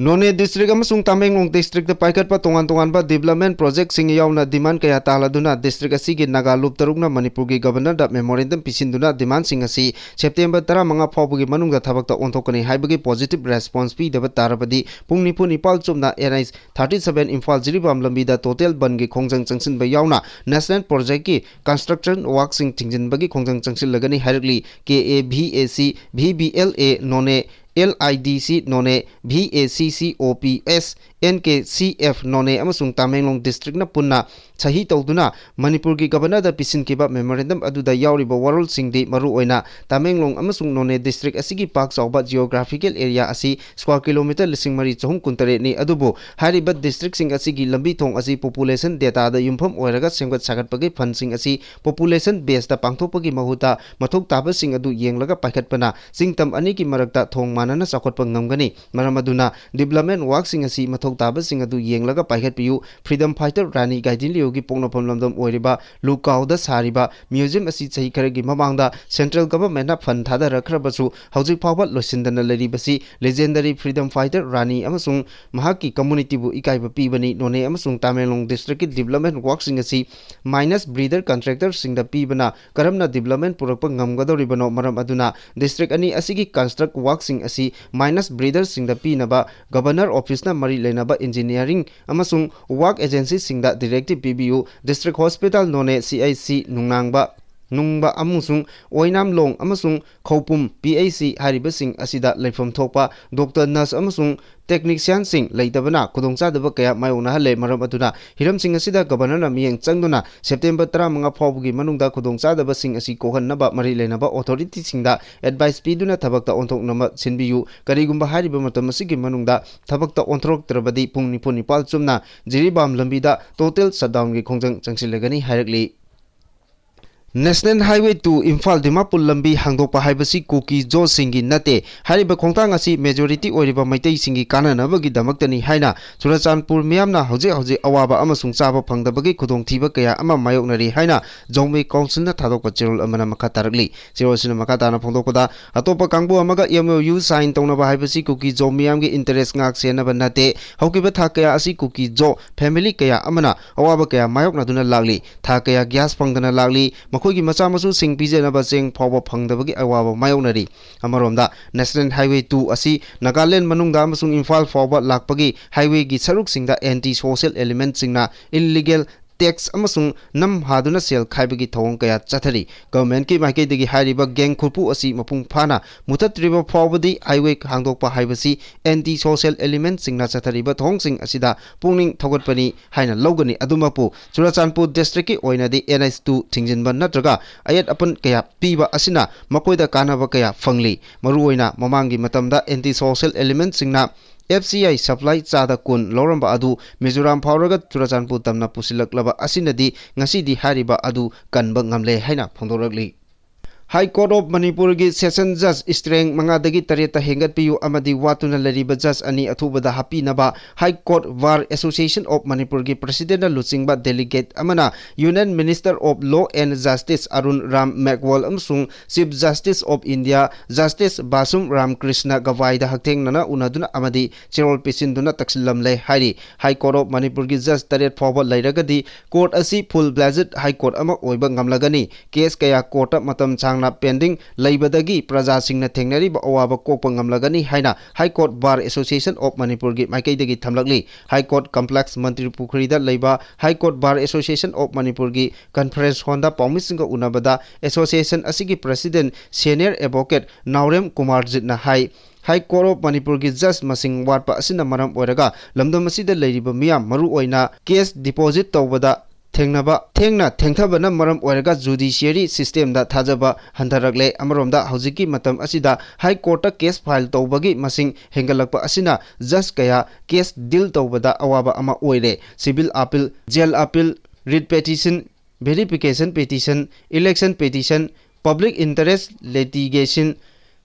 ꯅꯣꯅꯦ ꯗꯤꯁꯇ꯭ꯔꯤꯛ ꯑꯃꯁꯨꯡ ꯇꯃꯦꯡꯂꯣꯡ ꯗꯤꯁꯇ꯭ꯔꯤꯛꯇ ꯄꯥꯏꯈꯠꯄ ꯇꯣꯉꯥꯟ ꯇꯣꯉꯥꯟꯕ ꯗꯤꯕꯦꯂꯞꯃꯦꯟꯠ ꯄ꯭ꯔꯣꯖꯦꯛꯁꯤꯡ ꯌꯥꯎꯅ ꯗꯤꯃꯥꯟ ꯀꯌꯥ ꯇꯥꯍꯜꯂꯗꯨꯅ ꯗꯤꯁꯇ꯭ꯔꯤꯛ ꯑꯁꯤꯒꯤ ꯅꯥꯒꯥ ꯂꯨꯞ ꯇꯔꯨꯛꯅ ꯃꯅꯤꯄꯨꯔꯒꯤ ꯒꯕꯔꯅꯔꯗ ꯃꯦꯃꯣꯔꯦꯟꯗꯝ ꯄꯤꯁꯤꯟꯗꯨꯅ ꯗꯤꯃꯥꯟꯁꯤꯡ ꯑꯁꯤ ꯁꯦꯞꯇꯦꯝꯕꯔ ꯇꯔꯥꯃꯉꯥ ꯐꯥꯎꯕꯒꯤ ꯃꯅꯨꯡꯗ ꯊꯕꯛꯇ ꯑꯣꯟꯊꯣꯛꯀꯅꯤ ꯍꯥꯏꯕꯒꯤ ꯄꯣꯖꯤꯇꯤꯚ ꯔꯦꯁꯄꯣꯟꯁ ꯄꯤꯗꯕ ꯇꯥꯔꯕꯗꯤ ꯄꯨꯡ ꯅꯤꯐꯨ ꯅꯤꯄꯥꯜ ꯆꯨꯞꯅ N H thirty seven Imphal Jiribam ꯂꯝꯕꯤꯗ ꯇꯣꯇꯦꯜ ꯕꯟꯒꯤ ꯈꯣꯡꯖꯪ ꯆꯪꯁꯤꯟꯕ ꯌꯥꯎꯅ ꯅꯦꯁꯅꯦꯜ ꯄ꯭ꯔꯣꯖꯦꯛꯀꯤ ꯀꯟꯁꯇ꯭ꯔꯛꯁꯟ ꯋꯥꯔꯛꯁꯤꯡ ꯊꯤꯡꯖꯤꯟꯕꯒꯤ ꯈꯣꯡꯖꯪ ꯆꯪꯁꯤꯜꯂꯒꯅꯤ ꯍꯥꯏꯔꯛꯂꯤ꯫ ꯀꯦ ꯑꯦ ꯚꯤ ꯑꯦ ꯁꯤ, V B L A, Noney LIDC Noney, VACCOPS, NKCF Noney ꯑꯃꯁꯨꯡ ꯇꯃꯦꯡꯂꯣꯡ districtꯅ ꯄꯨꯟꯅ ꯁꯍꯤ ꯇꯧꯗꯨꯅ ꯃꯅꯤꯄꯨꯔꯒꯤ Governorꯗ ꯄꯤꯁꯤꯟꯈꯤꯕ memorandum ꯑꯗꯨꯗ ꯌꯥꯎꯔꯤꯕ ꯋꯥꯔꯣꯜꯁꯤꯡꯗꯤ ꯃꯔꯨꯑꯣꯏꯅ ꯇꯃꯦꯡꯂꯣꯡ ꯑꯃꯁꯨꯡ ꯅꯣꯅꯦ district ꯑꯁꯤꯒꯤ ꯄꯥꯛ ꯆꯥꯎꯕ geographical area ꯑꯁꯤ square kilometre ꯂꯤꯁꯤꯡ ꯃꯔꯤ ꯆꯍꯨꯝ ꯀꯨꯟꯇꯔꯦꯠꯅꯤ, ꯑꯗꯨꯕꯨ ꯍꯥꯏꯔꯤꯕ districtꯁꯤꯡ ꯑꯁꯤꯒꯤ ꯂꯝꯕꯤ ꯊꯣꯡ ꯑꯁꯤ population dataꯗ ꯌꯨꯝꯐꯝ ꯑꯣꯏꯔꯒ ꯁꯦꯝꯒꯠ ꯁꯥꯒꯠꯄꯒꯤ fundꯁꯤꯡ ꯑꯁꯤ population baseꯇ ꯄꯥꯡꯊꯣꯛꯄꯒꯤ ꯃꯍꯨꯠꯇ ꯃꯊꯧ ꯇꯥꯕꯁꯤꯡ ꯑꯗꯨ ꯌꯦꯡꯂꯒ ꯄꯥꯏꯈꯠꯄꯅ ꯆꯤꯡꯇꯝ ꯑꯅꯤꯒꯤ ꯃꯔꯛꯇ ꯊꯣꯡ ꯃꯥꯟꯅꯅ ꯆꯥꯎꯈꯠꯄ ꯉꯝꯒꯅꯤ꯫ ꯃꯔꯝ ꯑꯗꯨꯅ development workꯁꯤꯡ ꯑꯁꯤ ꯃꯊꯧ ꯇꯥꯕꯁꯤꯡ ꯑꯗꯨ ꯌꯦꯡꯂꯒ ꯄꯥꯏꯈꯠꯄꯤꯌꯨ꯫ Freedom fighter ꯔꯥꯅꯤ ꯒꯥꯏꯗꯤꯟꯂꯤꯎꯒꯤ ꯄꯣꯛꯅꯐꯝ ꯂꯝꯗꯝ ꯑꯣꯏꯔꯤꯕ ꯂꯨꯀꯥꯎꯗ ꯁꯥꯔꯤꯕ museum ꯑꯁꯤ ꯆꯍꯤ ꯈꯔꯒꯤ ꯃꯃꯥꯡꯗ central governmentꯅ fund ꯊꯥꯗꯔꯛꯈ꯭ꯔꯕꯁꯨ ꯍꯧꯖꯤꯛ ꯐꯥꯎꯕ ꯂꯣꯏꯁꯤꯟꯗꯅ ꯂꯩꯔꯤꯕꯁꯤ legendary freedom fighter ꯔꯥꯅꯤ ꯑꯃꯁꯨꯡ ꯃꯍꯥꯛꯀꯤ communityꯕꯨ ꯏꯀꯥꯏꯕ ꯄꯤꯕꯅꯤ꯫ ꯅꯣꯅꯦ ꯑꯃꯁꯨꯡ ꯇꯃꯦꯡꯂꯣꯡ districtꯀꯤ development workꯁꯤꯡ ꯑꯁꯤ minus breeder contractorꯁꯤꯡꯗ ꯄꯤꯕꯅ ꯀꯔꯝꯅ development ꯄꯨꯔꯛꯄ ꯉꯝꯒꯗꯧꯔꯤꯕꯅꯣ? ꯃꯔꯝ ꯑꯗꯨꯅ district ꯑꯅꯤ ꯑꯁꯤꯒꯤ construct workꯁꯤꯡ ꯑꯁꯤ minus breederꯁꯤꯡꯗ ꯄꯤꯅꯕ Governor officeꯅ ꯃꯔꯤ ꯂꯩꯅꯕ engineering ꯑꯃꯁꯨꯡ work agencyꯁꯤꯡꯗ directive ꯄꯤꯕꯤꯌꯨ꯫ District Hospital ꯅꯣꯅꯦ, CHC ꯅꯨꯡꯅꯥꯡꯕ, ꯅꯨꯡꯕ ꯑꯃꯁꯨꯡ ꯑꯣꯏꯅꯥꯝꯂꯣꯡ ꯑꯃꯁꯨꯡ ꯈꯧꯄꯨꯝ PHC ꯍꯥꯏꯔꯤꯕꯁꯤꯡ ꯑꯁꯤꯗ ꯂꯩꯐꯝ ꯊꯣꯛꯄ doctor, nurse ꯑꯃꯁꯨꯡ technicianꯁꯤꯡ ꯂꯩꯇꯕꯅ ꯈꯨꯗꯣꯡꯆꯥꯗꯕ ꯀꯌꯥ ꯃꯥꯌꯣꯛꯅꯍꯜꯂꯦ꯫ ꯃꯔꯝ ꯑꯗꯨꯅ ꯍꯤꯔꯝꯁꯤꯡ ꯑꯁꯤꯗ Governorꯅ ꯃꯤꯠꯌꯦꯡ ꯆꯪꯗꯨꯅ September ꯇꯔꯥꯃꯉꯥ ꯐꯥꯎꯕꯒꯤ ꯃꯅꯨꯡꯗ ꯈꯨꯗꯣꯡꯆꯥꯗꯕꯁꯤꯡ ꯑꯁꯤ ꯀꯣꯛꯍꯟꯅꯕ ꯃꯔꯤ ꯂꯩꯅꯕ authorityꯁꯤꯡꯗ advice ꯄꯤꯗꯨꯅ ꯊꯕꯛꯇ ꯑꯣꯟꯊꯣꯛꯅꯕ ꯁꯤꯟꯕꯤꯌꯨ꯫ ꯀꯔꯤꯒꯨꯝꯕ ꯍꯥꯏꯔꯤꯕ ꯃꯇꯝ ꯑꯁꯤꯒꯤ ꯃꯅꯨꯡꯗ ꯊꯕꯛꯇ ꯑꯣꯟꯊꯣꯔꯛꯇ꯭ꯔꯕꯗꯤ ꯄꯨꯡ ꯅꯤꯐꯨ ꯅꯤꯄꯥꯜ ꯆꯨꯝꯅ ꯖꯤꯔꯤꯕꯥꯝ ꯂꯝꯕꯤꯗ total shutdownꯒꯤ ꯈꯣꯡꯖꯪ ꯆꯪꯁꯤꯜꯂꯒꯅꯤ ꯍꯥꯏꯔꯛꯂꯤ꯫ National Highway two Imphal Dimapur ꯂꯝꯕꯤ ꯍꯥꯡꯗꯣꯛꯄ ꯍꯥꯏꯕꯁꯤ ꯀꯨꯀꯤ ꯖꯣꯁꯤꯡꯒꯤ ꯅꯠꯇꯦ꯫ ꯍꯥꯏꯔꯤꯕ ꯈꯣꯡꯊꯥꯡ ꯑꯁꯤ majority ꯑꯣꯏꯔꯤꯕ ꯃꯩꯇꯩꯁꯤꯡꯒꯤ ꯀꯥꯟꯅꯅꯕꯒꯤꯗꯃꯛꯇꯅꯤ ꯍꯥꯏꯅ ꯆꯨꯔꯆꯥꯟꯄꯨꯔ ꯃꯤꯌꯥꯝꯅ ꯍꯧꯖꯤꯛ ꯍꯧꯖꯤꯛ ꯑꯋꯥꯕ ꯑꯃꯁꯨꯡ ꯆꯥꯕ ꯐꯪꯗꯕꯒꯤ ꯈꯨꯗꯣꯡꯊꯤꯕ ꯀꯌꯥ ꯑꯃ ꯃꯥꯌꯣꯛꯅꯔꯤ ꯍꯥꯏꯅ ꯖꯧꯃꯤ councilꯅ ꯊꯥꯗꯣꯛꯄ ꯆꯦꯔꯣꯜ ꯑꯃꯅ ꯃꯈꯥ ꯇꯥꯔꯛꯂꯤ꯫ ꯆꯦꯔꯣꯜꯁꯤꯅ ꯃꯈꯥ ꯇꯥꯅ ꯐꯣꯡꯗꯣꯛꯄꯗ, ꯑꯇꯣꯞꯄ ꯀꯥꯡꯕꯨ ꯑꯃꯒ MOU sign ꯇꯧꯅꯕ ꯍꯥꯏꯕꯁꯤ ꯀꯨꯀꯤ ꯖꯣ ꯃꯤꯌꯥꯝꯒꯤ interest ꯉꯥꯛ ꯁꯦꯟꯅꯕ ꯅꯠꯇꯦ꯫ ꯍꯧꯈꯤꯕ ꯊꯥ ꯀꯌꯥ ꯑꯁꯤ ꯀꯨꯀꯤ ꯖꯣ family ꯀꯌꯥ ꯑꯃꯅ ꯑꯋꯥꯕ ꯀꯌꯥ ꯃꯥꯌꯣꯛꯅꯗꯨꯅ ꯂꯥꯛꯂꯤ꯫ ꯊꯥ ꯀꯌꯥ gas ꯐꯪꯗꯅ ꯂꯥꯛꯂꯤ꯫ ꯃꯈꯣꯏꯒꯤ ꯃꯆꯥ ꯃꯁꯨꯁꯤꯡ ꯄꯤꯖꯅꯕ ꯆꯦꯡ ꯐꯥꯎꯕ ꯐꯪꯗꯕꯒꯤ ꯑꯋꯥꯕ ꯃꯥꯌꯣꯛꯅꯔꯤ꯫ ꯑꯃꯔꯣꯝꯗ, National Highway two ꯑꯁꯤ ꯅꯥꯒꯥꯂꯦꯟ ꯃꯅꯨꯡꯗ ꯑꯃꯁꯨꯡ ꯏꯝꯐꯥꯜ ꯐꯥꯎꯕ ꯂꯥꯛꯄꯒꯤ highwayꯒꯤ ꯁꯔꯨꯛꯁꯤꯡꯗ anti social elementꯁꯤꯡꯅ illegal ꯇꯦꯛꯁ ꯑꯃꯁꯨꯡ ꯅꯝ ꯍꯥꯗꯨꯅ ꯁꯦꯜ ꯈꯥꯏꯕꯒꯤ ꯊꯧꯑꯣꯡ ꯀꯌꯥ ꯆꯠꯊꯔꯤ꯫ ꯒꯚꯔꯟꯃꯦꯟꯠꯀꯤ ꯃꯥꯏꯀꯩꯗꯒꯤ ꯍꯥꯏꯔꯤꯕ ꯒꯦꯡ ꯈꯨꯠꯄꯨ ꯑꯁꯤ ꯃꯄꯨꯡ ꯐꯥꯅ ꯃꯨꯊꯠꯇ꯭ꯔꯤꯕ ꯐꯥꯎꯕꯗꯤ ꯍꯥꯏꯋꯦ ꯍꯥꯡꯗꯣꯛꯄ ꯍꯥꯏꯕꯁꯤ ꯑꯦꯟꯇꯤ ꯁꯣꯁꯤꯌꯦꯜ ꯑꯦꯂꯤꯃꯦꯟꯠꯁꯤꯡꯅ ꯆꯠꯊꯔꯤꯕ ꯊꯧꯑꯣꯡꯁꯤꯡ ꯑꯁꯤꯗ ꯄꯨꯛꯅꯤꯡ ꯊꯧꯒꯠꯄꯅꯤ ꯍꯥꯏꯅ ꯂꯧꯒꯅꯤ꯫ ꯑꯗꯨꯃꯛꯄꯨ ꯆꯨꯔꯥꯆꯥꯟꯄꯨꯔ ꯗꯤꯁꯇ꯭ꯔꯤꯛꯀꯤ ꯑꯣꯏꯅꯗꯤ ꯑꯦꯟ ꯑꯩꯆ ꯇꯨ ꯊꯤꯡꯖꯤꯟꯕ ꯅꯠꯇ꯭ꯔꯒ ꯑꯌꯦꯠ ꯑꯄꯟ ꯀꯌꯥ ꯄꯤꯕ ꯑꯁꯤꯅ ꯃꯈꯣꯏꯗ ꯀꯥꯟꯅꯕ ꯀꯌꯥ ꯐꯪꯂꯤ꯫ ꯃꯔꯨꯑꯣꯏꯅ ꯃꯃꯥꯡꯒꯤ ꯃꯇꯝꯗ anti social ꯑꯦꯂꯤꯃꯦꯟꯠꯁꯤꯡꯅ F C I supply ꯆꯥꯗ ꯀꯨꯟ ꯂꯧꯔꯝꯕ ꯑꯗꯨ ꯃꯤꯖꯣꯔꯥꯝ ꯐꯥꯎꯔꯒ ꯆꯨꯔꯥꯆꯥꯟꯄꯨꯔ ꯇꯝꯅ ꯄꯨꯁꯤꯜꯂꯛꯂꯕ ꯑꯁꯤꯅꯗꯤ ꯉꯁꯤꯗꯤ ꯍꯥꯏꯔꯤꯕ ꯑꯗꯨ ꯀꯟꯕ ꯉꯝꯂꯦ ꯍꯥꯏꯅ ꯐꯣꯡꯗꯣꯔꯛꯂꯤ꯫ ꯍꯥꯏ ꯀꯣꯔꯠ ꯑꯣꯐ ꯃꯅꯤꯄꯨꯔꯒꯤ ꯁꯦꯁꯟ ꯖꯖ ꯁ꯭ꯇꯔꯦꯡ ꯃꯉꯥꯗꯒꯤ ꯇꯔꯦꯠꯇ ꯍꯦꯟꯒꯠꯄꯤꯌꯨ ꯑꯃꯗꯤ ꯋꯥꯠꯇꯨꯅ ꯂꯩꯔꯤꯕ ꯖꯖ ꯑꯅꯤ ꯑꯊꯨꯕꯗ ꯍꯥꯞꯄꯤꯅꯕ high court bar association of ꯃꯅꯤꯄꯨꯔꯒꯤ ꯄ꯭ꯔꯁꯤꯗꯦꯟꯠꯅ ꯂꯨꯆꯤꯡꯕ ꯗꯦꯂꯤꯒꯦꯠ ꯑꯃꯅ union minister of law and justice Arun Ram Meghwal ꯑꯃꯁꯨꯡ chief justice of India justice Bhushan Ramkrishna ꯒꯚꯥꯏꯗ ꯍꯛꯊꯦꯡꯅꯅ ꯎꯅꯗꯨꯅ ꯑꯃꯗꯤ ꯆꯦꯔꯣꯜ ꯄꯤꯁꯤꯟꯗꯨꯅ ꯇꯛꯁꯤꯜꯂꯝꯂꯦ ꯍꯥꯏꯔꯤ꯫ ꯍꯥꯏ ꯀꯣꯔꯠ ꯑꯣꯐ ꯃꯅꯤꯄꯨꯔꯒꯤ ꯖꯖ ꯇꯔꯦꯠ ꯐꯥꯎꯕ ꯂꯩꯔꯒꯗꯤ ꯀꯣꯔꯠ ꯑꯁꯤ ꯐꯨꯜ ꯕ꯭ꯂꯦꯖꯦꯗ ꯍꯥꯏ ꯀꯣꯔꯠ ꯑꯃ ꯑꯣꯏꯕ ꯉꯝꯂꯒꯅꯤ꯫ ꯀꯦꯁ ꯀꯌꯥ ꯀꯣꯔꯠꯇ ꯃꯇꯝ ꯁꯥꯡꯅ ꯄꯦꯟꯗꯤꯡ ꯂꯩꯕꯗꯒꯤ ꯄ꯭ꯔꯖꯥꯁꯤꯡꯅ ꯊꯦꯡꯅꯔꯤꯕ ꯑꯋꯥꯕ ꯀꯣꯛꯄ ꯉꯝꯂꯒꯅꯤ ꯍꯥꯏꯅ high court bar association of ꯃꯅꯤꯄꯨꯔꯒꯤ ꯃꯥꯏꯀꯩꯗꯒꯤ ꯊꯝꯂꯛꯂꯤ꯫ ꯍꯥꯏ ꯀꯣꯔꯠ ꯀꯝꯄ꯭ꯂꯦꯛꯁ ꯃꯟꯇ꯭ꯔꯤ ꯄꯨꯈ꯭ꯔꯤꯗ ꯂꯩꯕ high court bar association of ꯃꯅꯤꯄꯨꯔꯒꯤ ꯀꯟꯐꯔꯦꯟꯁ ꯍꯣꯜꯗ ꯄꯥꯎꯃꯤꯁꯤꯡꯒ ꯎꯅꯕꯗ ꯑꯦꯁꯣꯁꯤꯌꯦꯁꯟ ꯑꯁꯤꯒꯤ ꯄ꯭ꯔꯁꯤꯗꯦꯟꯠ ꯁꯦꯅꯤꯌꯔ ꯑꯦꯗꯚꯣꯀꯦꯠ ꯅꯥꯎꯔꯦꯝ ꯀꯨꯃꯥꯔꯖꯤꯠꯅ ꯍꯥꯏ, ꯍꯥꯏ ꯀꯣꯔꯠ ꯑꯣꯐ ꯃꯅꯤꯄꯨꯔꯒꯤ ꯖꯖ ꯃꯁꯤꯡ ꯋꯥꯠꯄ ꯑꯁꯤꯅ ꯃꯔꯝ ꯑꯣꯏꯔꯒ ꯂꯝꯗꯝ ꯑꯁꯤꯗ ꯂꯩꯔꯤꯕ ꯃꯤꯌꯥꯝ, ꯃꯔꯨꯑꯣꯏꯅ ꯀꯦꯁ ꯗꯤꯄꯣꯖꯤꯠ ꯇꯧꯕꯗ ꯊꯦꯡꯅꯕ, ꯊꯦꯡꯅ ꯊꯦꯡꯊꯕꯅ ꯃꯔꯝ ꯑꯣꯏꯔꯒ ꯖꯨꯗꯤꯁꯤꯌꯔꯤ ꯁꯤꯁꯇꯦꯝꯗ ꯊꯥꯖꯕ ꯍꯟꯊꯔꯛꯂꯦ꯫ ꯑꯃꯔꯣꯝꯗ ꯍꯧꯖꯤꯛꯀꯤ ꯃꯇꯝ ꯑꯁꯤꯗ ꯍꯥꯏ ꯀꯣꯔꯠꯇ ꯀꯦꯁ ꯐꯥꯏꯜ ꯇꯧꯕꯒꯤ ꯃꯁꯤꯡ ꯍꯦꯟꯒꯠꯂꯛꯄ ꯑꯁꯤꯅ ꯖꯖ ꯀꯌꯥ ꯀꯦꯁ ꯗꯤꯜ ꯇꯧꯕꯗ ꯑꯋꯥꯕ ꯑꯃ ꯑꯣꯏꯔꯦ꯫ Civil appeal, jail appeal, writ petition, verification petition, election petition, public interest litigation,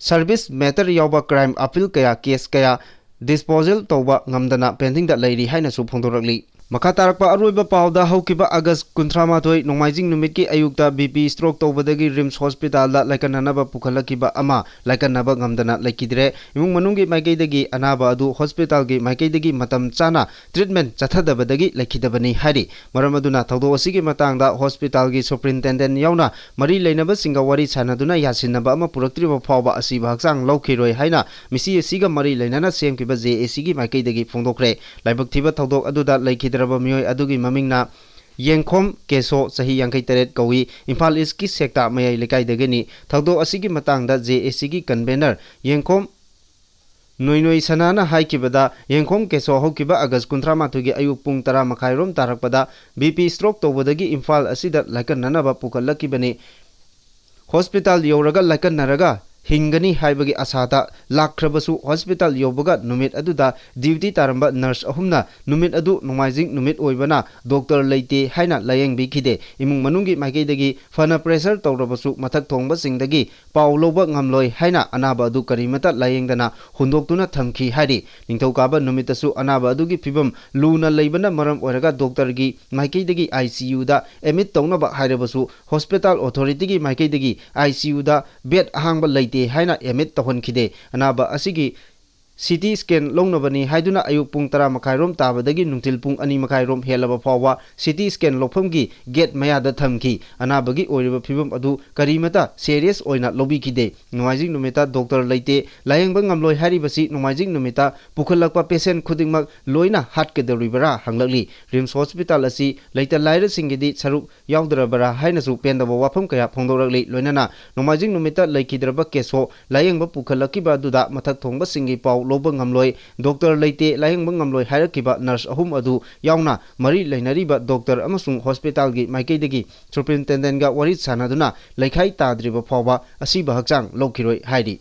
service matter ꯌꯥꯎꯕ ꯀ꯭ꯔꯥꯏꯝ ꯑꯄꯤꯜ ꯀꯌꯥ, ꯀꯦꯁ ꯀꯌꯥ ꯗꯤꯁꯄꯣꯖꯦꯜ ꯇꯧꯕ ꯉꯝꯗꯅ ꯄꯦꯟꯗꯤꯡꯗ ꯂꯩꯔꯤ ꯍꯥꯏꯅꯁꯨ ꯐꯣꯡꯗꯣꯔꯛꯂꯤ꯫ ꯃꯈꯥ ꯇꯥꯔꯛꯄ ꯑꯔꯣꯏꯕ ꯄꯥꯎꯗ ꯍꯧꯈꯤꯕ ꯑꯥꯒꯁ ꯀꯨꯟꯊ꯭ꯔꯥ ꯃꯥꯊꯣꯏ ꯅꯣꯡꯃꯥꯏꯖꯤꯡ ꯅꯨꯃꯤꯠꯀꯤ ꯑꯌꯨꯛꯇ ꯕꯤ ꯄꯤ ꯁ꯭ꯇ꯭ꯔꯣꯛ ꯇꯧꯕꯗꯒꯤ ꯔꯤꯝꯁ ꯍꯣꯁꯄꯤꯇꯥꯜꯗ ꯂꯥꯏꯀꯠꯅꯅꯕ ꯄꯨꯈꯠꯂꯛꯈꯤꯕ ꯑꯃ ꯂꯥꯏꯀꯠꯅꯕ ꯉꯝꯗꯅ ꯂꯩꯈꯤꯗ꯭ꯔꯦ꯫ ꯏꯃꯨꯡ ꯃꯅꯨꯡꯒꯤ ꯃꯥꯏꯀꯩꯗꯒꯤ ꯑꯅꯥꯕ ꯑꯗꯨ ꯍꯣꯁꯄꯤꯇꯥꯜꯒꯤ ꯃꯥꯏꯀꯩꯗꯒꯤ ꯃꯇꯝ ꯆꯥꯅ ꯇ꯭ꯔꯤꯠꯃꯦꯟ ꯆꯠꯊꯗꯕꯗꯒꯤ ꯂꯩꯈꯤꯗꯕꯅꯤ ꯍꯥꯏꯔꯤ꯫ ꯃꯔꯝ ꯑꯗꯨꯅ ꯊꯧꯗꯣꯛ ꯑꯁꯤꯒꯤ ꯃꯇꯥꯡꯗ ꯍꯣꯁꯄꯤꯇꯥꯜꯒꯤ ꯁꯨꯄ꯭ꯔꯤꯟꯇꯦꯟꯗꯦꯟ ꯌꯥꯎꯅ ꯃꯔꯤ ꯂꯩꯅꯕꯁꯤꯡꯒ ꯋꯥꯔꯤ ꯁꯥꯟꯅꯗꯨꯅ ꯌꯥꯁꯤꯟꯅꯕ ꯑꯃ ꯄꯨꯔꯛꯇ꯭ꯔꯤꯕ ꯐꯥꯎꯕ ꯑꯁꯤꯕ ꯍꯛꯆꯥꯡ ꯂꯧꯈꯤꯔꯣꯏ ꯍꯥꯏꯅ ꯃꯤꯁꯤ ꯑꯁꯤꯒ ꯃꯔꯤ ꯂꯩꯅꯅ ꯁꯦꯝꯈꯤꯕ ꯖꯦ ꯑꯦ ꯁꯤꯒꯤ ꯃꯥꯏꯀꯩꯗꯒꯤ ꯐꯣꯡꯗꯣꯛꯈ꯭ꯔꯦ꯫ ꯂꯥꯏꯕꯛ ꯊꯤꯕ ꯊꯧꯗꯣꯛ ꯑꯗꯨꯗ ꯂꯩꯈꯤꯗ꯭ꯔꯕ ꯃꯤꯑꯣꯏ ꯑꯗꯨꯒꯤ ꯃꯃꯤꯡꯅ ꯌꯦꯡꯈꯣꯝ ꯀꯦꯁꯣ, ꯆꯍꯤ ꯌꯥꯡꯈꯩ ꯇꯔꯦꯠ ꯀꯧꯏ, ꯏꯝꯐꯥꯜ ꯏꯁꯀꯤ ꯁꯦꯛꯇꯥ ꯃꯌꯥꯏ ꯂꯩꯀꯥꯏꯗꯒꯤꯅꯤ꯫ ꯊꯧꯗꯣꯛ ꯑꯁꯤꯒꯤ ꯃꯇꯥꯡꯗ ꯖꯦ ꯑꯦ ꯁꯤꯒꯤ ꯀꯟꯚꯦꯅꯔ ꯌꯦꯡꯈꯣꯝ ꯅꯣꯏꯅꯣꯏ ꯁꯅꯥꯅ ꯍꯥꯏꯈꯤꯕꯗ, ꯌꯦꯡꯈꯣꯝ ꯀꯦꯁꯣ ꯍꯧꯈꯤꯕ ꯑꯥꯒꯁ ꯀꯨꯟꯊ꯭ꯔꯥ ꯃꯥꯊꯣꯏꯒꯤ ꯑꯌꯨꯛ ꯄꯨꯡ ꯇꯔꯥ ꯃꯈꯥꯏꯔꯣꯝ ꯇꯥꯔꯛꯄꯗ ꯕꯤ ꯄꯤ ꯁ꯭ꯇ꯭ꯔꯣꯛ ꯇꯧꯕꯗꯒꯤ ꯏꯝꯐꯥꯜ ꯑꯁꯤꯗ ꯂꯥꯏꯀꯠꯅꯅꯕ ꯄꯨꯈꯠꯂꯛꯈꯤꯕꯅꯤ꯫ ꯍꯣꯁꯄꯤꯇꯥꯜ ꯌꯧꯔꯒ ꯂꯥꯏꯀꯠꯅꯔꯒ ꯍꯤꯡꯒꯅꯤ ꯍꯥꯏꯕꯒꯤ ꯑꯁꯥꯗ ꯂꯥꯛꯈ꯭ꯔꯕꯁꯨ, ꯍꯣꯁꯄꯤꯇꯥꯜ ꯌꯧꯕꯒ ꯅꯨꯃꯤꯠ ꯑꯗꯨꯗ ꯗ꯭ꯌꯨꯇꯤ ꯇꯥꯔꯝꯕ ꯅꯔꯁ ꯑꯍꯨꯝꯅ ꯅꯨꯃꯤꯠ ꯑꯗꯨ ꯅꯣꯡꯃꯥꯏꯖꯤꯡ ꯅꯨꯃꯤꯠ ꯑꯣꯏꯕꯅ ꯗꯣꯛꯇꯔ ꯂꯩꯇꯦ ꯍꯥꯏꯅ ꯂꯥꯌꯦꯡꯕꯤꯈꯤꯗꯦ꯫ ꯏꯃꯨꯡ ꯃꯅꯨꯡꯒꯤ ꯃꯥꯏꯀꯩꯗꯒꯤ ꯐꯅ ꯄ꯭ꯔꯦꯁꯔ ꯇꯧꯔꯕꯁꯨ, ꯃꯊꯛ ꯊꯣꯡꯕꯁꯤꯡꯗꯒꯤ ꯄꯥꯎ ꯂꯧꯕ ꯉꯝꯂꯣꯏ ꯍꯥꯏꯅ ꯑꯅꯥꯕ ꯑꯗꯨ ꯀꯔꯤꯃꯠꯇ ꯂꯥꯌꯦꯡꯗꯅ ꯍꯨꯟꯗꯣꯛꯇꯨꯅ ꯊꯝꯈꯤ ꯍꯥꯏꯔꯤ꯫ ꯅꯤꯡꯊꯧꯀꯥꯕ ꯅꯨꯃꯤꯠꯇꯁꯨ ꯑꯅꯥꯕ ꯑꯗꯨꯒꯤ ꯐꯤꯕꯝ ꯂꯨꯅ ꯂꯩꯕꯅ ꯃꯔꯝ ꯑꯣꯏꯔꯒ ꯗꯣꯛꯇꯔꯒꯤ ꯃꯥꯏꯀꯩꯗꯒꯤ ꯑꯥꯏ ꯁꯤ ꯌꯨꯗ ꯑꯦꯗꯃꯤꯠ ꯇꯧꯅꯕ ꯍꯥꯏꯔꯕꯁꯨ, ꯍꯣꯁꯄꯤꯇꯥꯜ ꯑꯣꯊꯣꯔꯤꯇꯤꯒꯤ ꯃꯥꯏꯀꯩꯗꯒꯤ ꯑꯥꯏ ꯁꯤ ꯌꯨꯗ ꯕꯦꯗ ꯑꯍꯥꯡꯕ ꯂꯩꯇꯦ ꯍꯥꯏꯅ ꯑꯦꯗꯃꯤꯠ ꯇꯧꯍꯟꯈꯤꯗꯦ꯫ ꯑꯅꯥꯕ ꯑꯁꯤꯒꯤ ꯁꯤ ꯇꯤ ꯁ꯭ꯀꯦꯟ ꯂꯧꯅꯕꯅꯤ ꯍꯥꯏꯗꯨꯅ ꯑꯌꯨꯛ ꯄꯨꯡ ꯇꯔꯥ ꯃꯈꯥꯏꯔꯣꯝ ꯇꯥꯕꯗꯒꯤ ꯅꯨꯡꯊꯤꯜ ꯄꯨꯡ ꯑꯅꯤ ꯃꯈꯥꯏꯔꯣꯝ ꯍꯦꯜꯂꯕ ꯐꯥꯎꯕ ꯁꯤ ꯇꯤ ꯁ꯭ꯀꯦꯟ ꯂꯧꯐꯝꯒꯤ ꯒꯦꯠ ꯃꯌꯥꯗ ꯊꯝꯈꯤ꯫ ꯑꯅꯥꯕꯒꯤ ꯑꯣꯏꯔꯤꯕ ꯐꯤꯕꯝ ꯑꯗꯨ ꯀꯔꯤꯃꯠꯇ ꯁꯦꯔꯤꯌꯁ ꯑꯣꯏꯅ ꯂꯧꯕꯤꯈꯤꯗꯦ꯫ ꯅꯣꯡꯃꯥꯏꯖꯤꯡ ꯅꯨꯃꯤꯠꯇ ꯗꯣꯛꯇꯔ ꯂꯩꯇꯦ, ꯂꯥꯌꯦꯡꯕ ꯉꯝꯂꯣꯏ ꯍꯥꯏꯔꯤꯕꯁꯤ ꯅꯣꯡꯃꯥꯏꯖꯤꯡ ꯅꯨꯃꯤꯠꯇ ꯄꯨꯈꯠꯂꯛꯄ ꯄꯦꯁꯦꯟ ꯈꯨꯗꯤꯡꯃꯛ ꯂꯣꯏꯅ ꯍꯥꯠꯀꯗꯧꯔꯤꯕꯔꯥ ꯍꯪꯂꯛꯂꯤ꯫ ꯔꯤꯝꯁ ꯍꯣꯁꯄꯤꯇꯥꯜ ꯑꯁꯤ ꯂꯩꯇ ꯂꯥꯏꯔꯁꯤꯡꯒꯤꯗꯤ ꯁꯔꯨꯛ ꯌꯥꯎꯗ꯭ꯔꯕꯔꯥ ꯍꯥꯏꯅꯁꯨ ꯄꯦꯟꯗꯕ ꯋꯥꯐꯝ ꯀꯌꯥ ꯐꯣꯡꯗꯣꯔꯛꯂꯤ꯫ ꯂꯣꯏꯅꯅ ꯅꯣꯡꯃꯥꯏꯖꯤꯡ ꯅꯨꯃꯤꯠꯇ ꯂꯩꯈꯤꯗ꯭ꯔꯕ ꯀꯦꯁꯣ ꯂꯥꯌꯦꯡꯕ ꯄꯨꯈꯠꯂꯛꯈꯤꯕ ꯑꯗꯨꯗ ꯃꯊꯛ ꯊꯣꯡꯕꯁꯤꯡꯒꯤ ꯄꯥꯎ ꯂꯧꯕ ꯉꯝꯂꯣꯏ, ꯗꯣꯛꯇꯔ ꯂꯩꯇꯦ, ꯂꯥꯌꯦꯡꯕ ꯉꯝꯂꯣꯏ ꯍꯥꯏꯔꯛꯈꯤꯕ ꯅꯔꯁ ꯑꯍꯨꯝ ꯑꯗꯨ ꯌꯥꯎꯅ ꯃꯔꯤ ꯂꯩꯅꯔꯤꯕ ꯗꯣꯛꯇꯔ ꯑꯃꯁꯨꯡ ꯍꯣꯁꯄꯤꯇꯥꯜꯒꯤ ꯃꯥꯏꯀꯩꯗꯒꯤ ꯁꯨꯄ꯭ꯔꯤꯟꯇꯦꯟꯗꯦꯟꯒ ꯋꯥꯔꯤ ꯁꯥꯟꯅꯗꯨꯅ ꯂꯩꯈꯥꯏ ꯇꯥꯗ꯭ꯔꯤꯕ ꯐꯥꯎꯕ ꯑꯁꯤꯕ ꯍꯛꯆꯥꯡ ꯂꯧꯈꯤꯔꯣꯏ ꯍꯥꯏꯔꯤ꯫